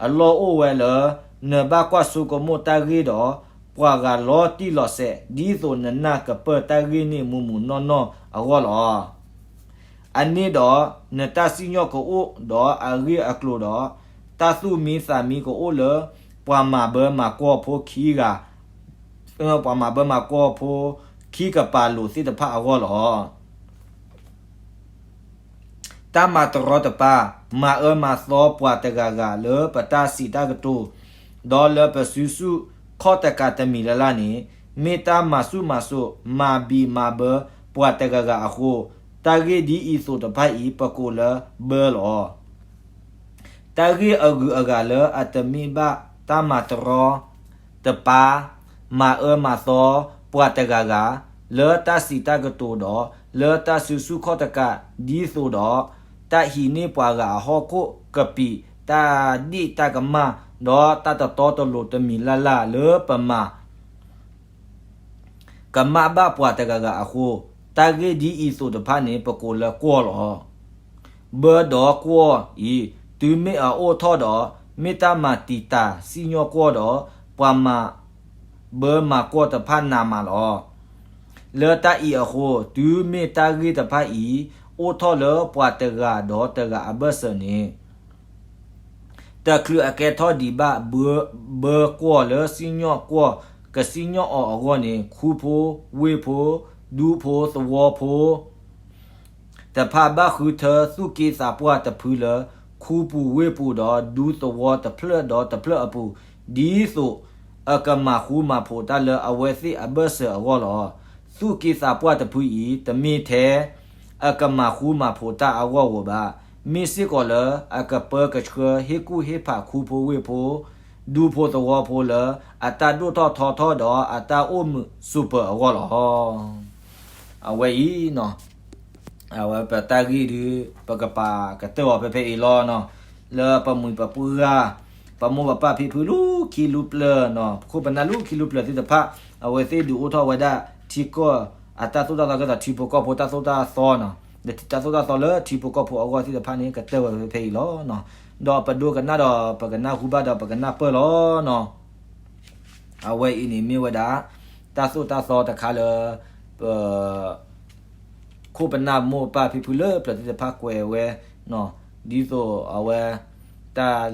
အလီၢ်အိၣ်ဝဲလၢ နဘၣ်ကွၢ်ဆိကမိၣ်တၢ်ဂ့ၢ်ဒီး ပှၤဂၤလီၤတံၢ်လီၤဆဲး ဒ်သိးနနၢ်ကပၢၢ်တၢ်ဂ့ၢ်န့ၣ်မုာ်မုာ်နီၢ်နီၢ်အဂီၢ်လီၤ. အန့ၣ်ဒီး နတၢ်စံၣ်ညီၣ်ကအိၣ်ဒီးအဂ့ၢ်အကျိၤဒီး တၢ်သူၣ်မံသးမံကအိၣ်လၢ ပှၤမၤဘၢမၤကွီၢ်ဖိခံဂၤ, ပှၤမၤဘၢမၤကွီၢ်ဖိခံကပၤလိာ်သ့ၣ်တဖၣ်အဂီၢ်လီၤ. တၢ်မၤတရီတပါ, မၤအၢမၤသီပှၤတဂၤဂၤလၢပတၢ်စံးတၢ်ကတိၤ, ဒီးလၢပစုဆူၣ်ခီၣ်တကးတမံၤလၢ်လၢ်န့ၣ် မ့ၢ်တၢ်မၤဆူၣ်မၤစိး မၤဘံၣ်မၤဘၢပှၤတဂၤဂၤအဃိ, တၢ်ဂ့ၢ်ဒ်အံၤသိးတဖၣ်အံၤ ပကိးလၢဘၢလီၤ. တၢ်ဂ့ၢ်အဂုၤအဂၤလၢအတမ့ၢ်ဘၣ်တၢ်မၤတရီတပါ, မၤအၢမၤသီပှၤတဂၤဂၤ လၢတၢ်စံးတၢ်ကတိၤဒီး လၢတၢ်စုဆူၣ်ခီၣ်တကး ဒ်သိးဒီး တၢ်ဟံးန့ၢ်ပှၤဂၤအဟီၣ်ခိၣ်ကပံာ် တၢ်ဒ့ၣ်တၢ်ကမၣ် ဒီးတၢ်တတီတလိၤတမံၤလၢ်လၢ်လၢပမၤ ကမၣ်ဘၣ်ပှၤတဂၤဂၤအဃိ, တၢ်ဂ့ၢ်ဒ်အံၤသိးတဖၣ်န့ၣ် ပကိးလၢကွီၢ်လီၤ. ဘၢဒီးကွီၢ်အံၤ တုၤမ့ၢ်အအိၣ်ထီၣ်ဒီး မ့ၢ်တၢ်မၤတံာ်တာ်စံၣ်ညီၣ်ကွီၢ်ဒီး ပှၤမၤဘၢမၤကွီၢ်တဖၣ်နးမးလီၤ. လၢတၢ်အံၤအဃိ, တုၤမ့ၢ်တၢ်ဂ့ၢ်တဖၣ်အံၤ အိၣ်ထီၣ်လၢပှၤတဂၤဒီးတဂၤအဘၢၣ်စၢၤန့ၣ် တချုးအကဲထီၣ်ဒံးဘၣ် ဘၢကွီၢ်လၢစံၣ်ညီၣ်ကွီၢ် ကစံၣ်ညီၣ်အီၤအဂီၢ်န့ၣ် ခူဖိဝ့ၢ်ဖိ ဒူဖိသဝီဖိ တဖၣ်ဘၣ်ဃုထၢသူၣ်က့သးပှၢ်တဖုလၢ ခူပူၤဝ့ၢ်ပူၤဒီးဒူသဝီတဖျၢၣ်ဒီးတဖျၢၣ်အပူၤ ဒ်သိးအကမၤဃူမၤဖိးတၢ်လၢအဝဲသ့ၣ်အဘၢၣ်စၢၤအဂီၢ်လီၤ. သူၣ်က့သးပှၢ်တဖုအံၤ တမ့ၢ်ထဲအကမၤဃူမၤဖိးတၢ်အဂီၢ်ဧိၤဘၣ်. မ့ၢ်စ့ၢ်ကီးလၢအကပၢကဆှၢဟ့ၣ်ကူၣ်ဟ့ၣ်ဖးခူဖိဝ့ၢ်ဖိ ဒူဖိသဝီဖိလၢ အတၢ်ဒိၣ်ထီၣ်ထီထီၣ်ဒီးအတၢ်အိၣ်မုာ်စူးပၢၤအဂီၢ်လီၤ. အဝဲအံၤနီၤ အဝဲပတၢ်ဂ့ၢ်ဒုး ပကပာ်ကတၢၢ်အီၤဖဲဖဲအံၤလီၤနီၤ. လၢပမှံၤပပှၢ်ဂၤ ပမိၢ်ပပၢ်ဖံဖုလူၤခံလူၤပျၢၤနီၤ ပခိၣ်ပနၢ်လူၤခံလူၤပျၢၤသ့ၣ်တဖၣ် အဝဲသ့ၣ်ဒုးအိၣ်ထီၣ်ဝဲဒၣ်ထံကီၢ်အတၢ်သိၣ်တၢ်သီကဲသိးထံဖိကီၢ်ဖိတၢ်သိၣ်တၢ်သီနီၤ ဒီးတၢ်သိၣ်တၢ်သီလၢထံဖိကီၢ်ဖိအဂီၢ်သ့ၣ်တဖၣ်န့ၣ် ကတၢၢ်ဝဲဖဲဖဲအံၤလီၤနီၤ. ဒီးပဒိကနၣ်ဒီးပကနၢ်ဟူဘၣ်ဒီးပကနၢ်ပၢၢ်လီၤနီၤ. အဝဲအံၤန့ၣ်မ့ၢ်ဝဲဒၣ် တၢ်သိၣ်တၢ်သီတခါလၢ ပ ခိၣ်ပနၢ်မိၢ်ပၢ်ဖံဖုလၢပျၢၤသ့ၣ်တဖၣ်ကွဲးဝဲနီၤ ဒ်သိးအဝဲ တၢ်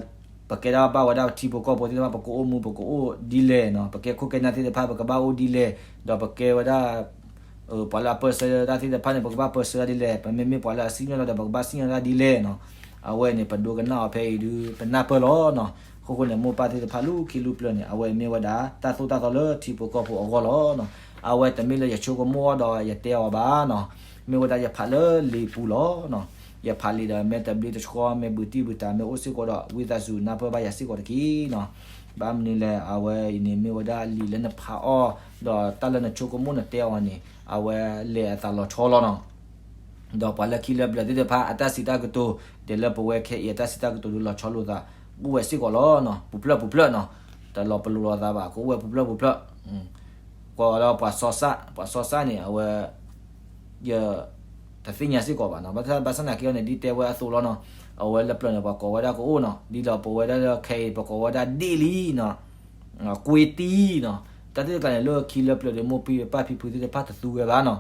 ပကဲဒၣ်ဘၣ်ဝဲဒၣ်ထံဖိကီၢ်ဖိသ့ၣ်တဖၣ် ပကအိၣ်မူပကအိၣ်ဒ်လဲၣ်နီၤ ပကဲခိၣ်ကဲနၢ်သ့ၣ်တဖၣ် ပကဘၣ်အိၣ်ဒ်လဲၣ် ဒီးပကဲဝဲဒၣ် ပှၤလၢအပၢဆှၢတၢ်သ့ၣ်တဖၣ်န့ၣ် ပကဘၣ်ပၢဆှၢတၢ်ဒ်လဲၣ် ပမ့မ့ၢ်ပှၤလၢအစံၣ်ညီၣ်တၢ်ဒီး ပကဘၣ်စံၣ်ညီၣ်တၢ်ဒ်လဲၣ်နီၤ. အဝဲန့ၣ် ပဒိကနၣ်အီၤဖဲအံၤဒုး ပနၢ်ပၢၢ်လီၤနီၤ. အဃိဃိန့ၣ် မိၢ်ပၢ်သ့ၣ်တဖၣ်လူၤခံလူၤပျၢၤန့ၣ် အဝဲမ့ၢ်ဝဲဒၣ် တၢ်သိၣ်တၢ်သီလၢထံဖိကီၢ်ဖိအဂီၢ်လီၤနီၤ. အဝဲတမ့ၢ်လၢယဆိကမိၣ်အီၤဒီးယတဲအီၤဘၣ်နီၤ. မ့ၢ်ဝဲဒၣ်ယဖးလၢလံာ်ပူၤလီၤနီၤ. ယဖးလံာ်ဒီး မ့ၢ်တဘျ့တဆှီ မ့ၢ်ဘုးတံၢ်ဘုးတၢ် မ့ၢ်အိၣ်စ့ၢ်ကီးဒီး ဝံသးစူၤနၢ်ပၢၢ်ဘၣ်ယၤစ့ၢ်ကီးတက့ၢ်နီၤ. ဘၣ်မနုၤလဲၣ် အဝဲအံၤန့ၣ်မ့ၢ်ဝဲဒၣ်လံာ်လၢနဖးအီၤ ဒီးတၢ်လၢနဆိကမိၣ်နတဲအီၤန့ၣ် အဝဲလဲၤအသးလီၤဆီလီၤနီၤ. ဒီးပှၤလၢခံလၢပျၢၤသ့ၣ်တဖၣ် အတၢ်စံးတၢ်ကတိၤ ဒ်လၢပဝဲခဲအံၤအတၢ်စံးတၢ်ကတိၤဒုးလီၤဆီလိာ်သး အိၣ်ဝဲစ့ၢ်ကီးလီၤနီၤ. ပူၤဖျၢၣ်ပူၤဖျၢၣ်နီၤ. တလီၤပလိာ်လိာ်သးဘၣ် ကအိၣ်ဝဲပူၤဖျၢၣ်ပူၤဖျၢၣ် ကွၢ်ဒီးပှၤစီၤစၣ် ပှၤစီၤစၣ်န့ၣ် အဝဲ ယ တသ့ၣ်ညါစ့ၢ်ကီးဘၣ်နီၤ. ဘၣ်ဆၣ်နာ်က့အီၤန့ၣ် ဒ်တဲဝဲအသိးလီၤနီၤ. အဝဲလၢပျၢၤန့ၣ် ပှၤကိးဝဲဒၣ်ကအိၣ်နီၤ. ဒ်ဒီးပဝဲဒၣ်လၢခဲအံၤ ပကိးဝဲဒၣ်ဒ့ၣ်လံနီၤ ကွ့တံနီၤ. တၢ်သ့ၣ်တဖၣ်န့ၣ် လၢခံလၢပျၢၤဒီးမိၢ်ပၢ်ဖံဖုသ့ၣ်တဖၣ်တသူဝဲဘၣ်နီၤ.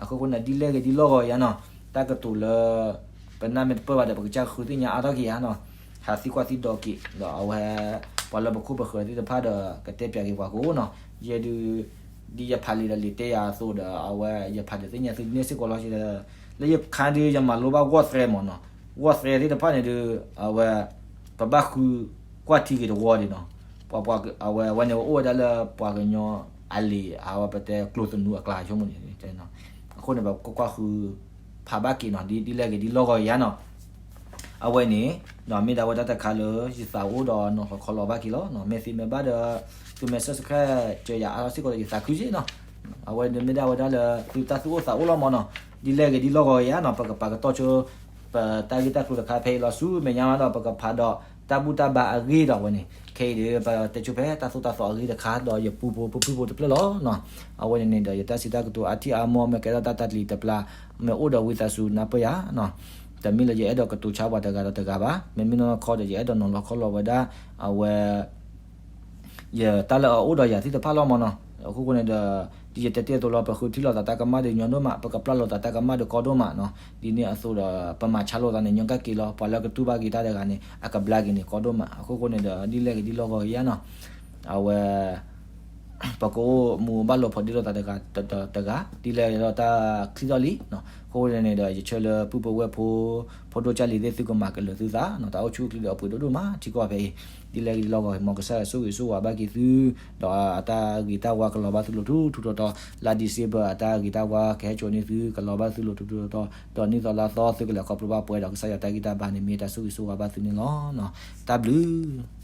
အဃိဃိန့ၣ် ဒ်လဲၣ်ဂ့ၤဒ်လီၢ်ဂီၤယါနီၤ. တၢ်ကတိၤလၢ ပနၢ်မ့ၢ်တပၢၢ်ဘၣ်ဒီး ပကစၢ်ဃုသ့ၣ်ညါအါထီၣ်က့ၤယါနီၤ. ဟးသံကွၢ်သံဒိးက့ၤ ဒီးအဝဲ ပှၤလၢပခိၣ်ပဃၢၤသ့ၣ်တဖၣ်ဒီး ကတဲပၠးက့ၤပှၤကအိၣ်နီၤ. ယဲဒုး ဒ်ယဖးလံာ်ဒီးလံာ်တဲယၤအသိးဒီး အဝဲယဖးဒုးသ့ၣ်ညါသုန့ၢ်စ့ၢ်ကီးလီၤ. လၢယခါဒုး ယမၤလိဘၣ်ဂီၢ်သြဲမ့ၢ်နီၤ. ဂီၢ်သြဲသ့ၣ်တဖၣ်န့ၣ်ဒုး အဝဲ ပဘၣ်ဃုကွၢ်ထံက့ၤတဝီဒံးနီၤ. ပှၤ ပှၤ အဝဲ အဝဲန့ၣ်အိၣ်ဝဲဒၣ်လၢပှၤကညီအလံာ် အဝဲပတဲကျိၤသနူအကျါဆိကမိၣ်န့ၣ်. အဃိန့ၣ် ပကကွၢ်ဃု ဖးဘၣ်က့ၤနီၤ ဒ် ဒ်လဲၣ်ဂ့ၤဒ်လီၢ်ဂီၤယါနီၤ. အဝဲန့ၣ် မ့ၢ်ဒၣ်ဝဲဒၣ်တၢ်တခါလၢ ယသးအိၣ်ဒီးနီၤလီၤခီလီၤဘၣ်က့ၤလီၤ. မ့ၢ်သ့မ့ၢ်ဘၣ်ဒီး သုမ့ၢ် subscribe စၢၤယၤအါထီၣ်စ့ၢ်ကီးဒီး ယသးခုက့ၤနီၤ. အဝဲန့ၣ်မ့ၢ်ဒၣ်ဝဲဒၣ်လၢ သုတၢ်သူၣ်အိၣ်သးအိၣ်လီၤမ့ၢ်နီၤ. ဒ်လဲၣ်ဂ့ၤဒ်လီၢ်ဂီၤယါနီၤ ပကပာ်ကတီၢ်ဆိ ပတၢ်ဂ့ၢ်တၢ်ကျိၤတခါဖဲအံၤလီၤ. ဆူမဲာ်ညါမးဒီး ပကဖးဒီးတၢ်ဘူၣ်တၢ်ဘါအဂ့ၢ်ဒီးဝဲန့ၣ် ခဲအံၤဒီး ပတဲဆိဖဲတၢ်သိၣ်တၢ်သီအဂ့ၢ်တခါ ဒီးယပူဖိဖုဖိတဖျၢၣ်လီၤနီၤ. အဝဲန့ၣ်န့ၣ်ဒီး ယတၢ်စံးတၢ်ကတိၤအါထံၣ်အါမီၢ် မ့ၢ်ကဲထီၣ်တၢ်တၢ်တလံၤတပျၢ် မ့ၢ်အိၣ်ဒီးဝံသးစူၤနၢ်ပၢၢ်ယါနီၤ. တမ့ၢ်လၢယအဲၣ်ဒိးကတိၤဆါပှၤတဂၤဒီးတဂၤဘၣ်. မ့မ့ၢ်နီၢ်နီၢ်ခီဒီး ယအဲၣ်ဒိးနီၤလီၤခီလီၤဝဲဒၣ် အဝဲ ယတၢ်လၢအအိၣ်ဒီးယၤသ့ၣ်တဖၣ်လီၤမ့ၢ်နီၤ. အဃိဃိန့ၣ်ဒီး ဒ်ယတဲတ့ၢ်အသိးလီၤ ပဃုထံၣ်လိာ်သးတၢ်ကမၣ်ဒီးညီဒိၣ်မး ပကပျၢ်လိာ်သးတၢ်ကမၣ်ဒီးကီဒိၣ်မးနီၤ. ဒ်န့ၣ်အသိးဒီး ပမၤဆါလိာ်သးန့ၣ် ညီကၣ်က့ၤလီၤ. ပှၤလၢကတူၢ်ဘၣ်က့ၤတၢ်တဂၤန့ၣ် အကဘျါက့ၤန့ၣ်ကီဒိၣ်မး. အဃိဃိန့ၣ်ဒီး ဒ်လဲၣ်ဂ့ၤဒ်လီၢ်ဂီၤယါနီၤ အဝဲ ပကအိၣ်မူဘၣ်လိာ်ဖိးဒ့လိာ်သးတဂၤဒီးတဂၤ ဒ်လဲၣ်ဂ့ၤဒီးတၢ်ချံထီၣ်လံနီၤ. အဃိန့ၣ်န့ၣ်ဒီး ယဆၢလၢပုၢ်ဖိဝဲၢ်ဖိ ဖိဒိၣ်ကၢ်လံၤသ့ၣ် သုကမၤကလုာ်သုသးနီၤ. တၢ်အိၣ်ဆူၣ်အိၣ်ချ့ဒီးအပှ့ၤဒိၣ်ဒိၣ်မး ထံကီၢ်ဖဲအံၤ ဒ်လဲၣ်ဂ့ၤဒ်လီၢ်ဂီၤ မ်ကစၢ်ယွၤဆိၣ်ဂ့ၤဆိၣ်ဝါဘၣ်က့ၤသု ဒီးအတၢ်ဂ့ၤတၢ်ဝါကလီၤဘၣ်သုလိၤထူထူတီတီ လါ December အတၢ်ဂ့ၤတၢ်ဝါကဟဲစိာ်န့ၢ်သု ကလီၤဘၣ်သုလိၤထူထူတီတီ ဒီးနံၣ်သီလါသီ သုကလဲၤခီဖျိဘၣ်ပှဲၤဒီး ကစၢ်ယွၤတၢ်ဂံၢ်တၢ်ဘါန့ၣ် မ့ၢ်တၢ်ဆိၣ်ဂ့ၤဆိၣ်ဝါဘၣ်သုန့ၣ်လီၤ. တၢ်ဘျုး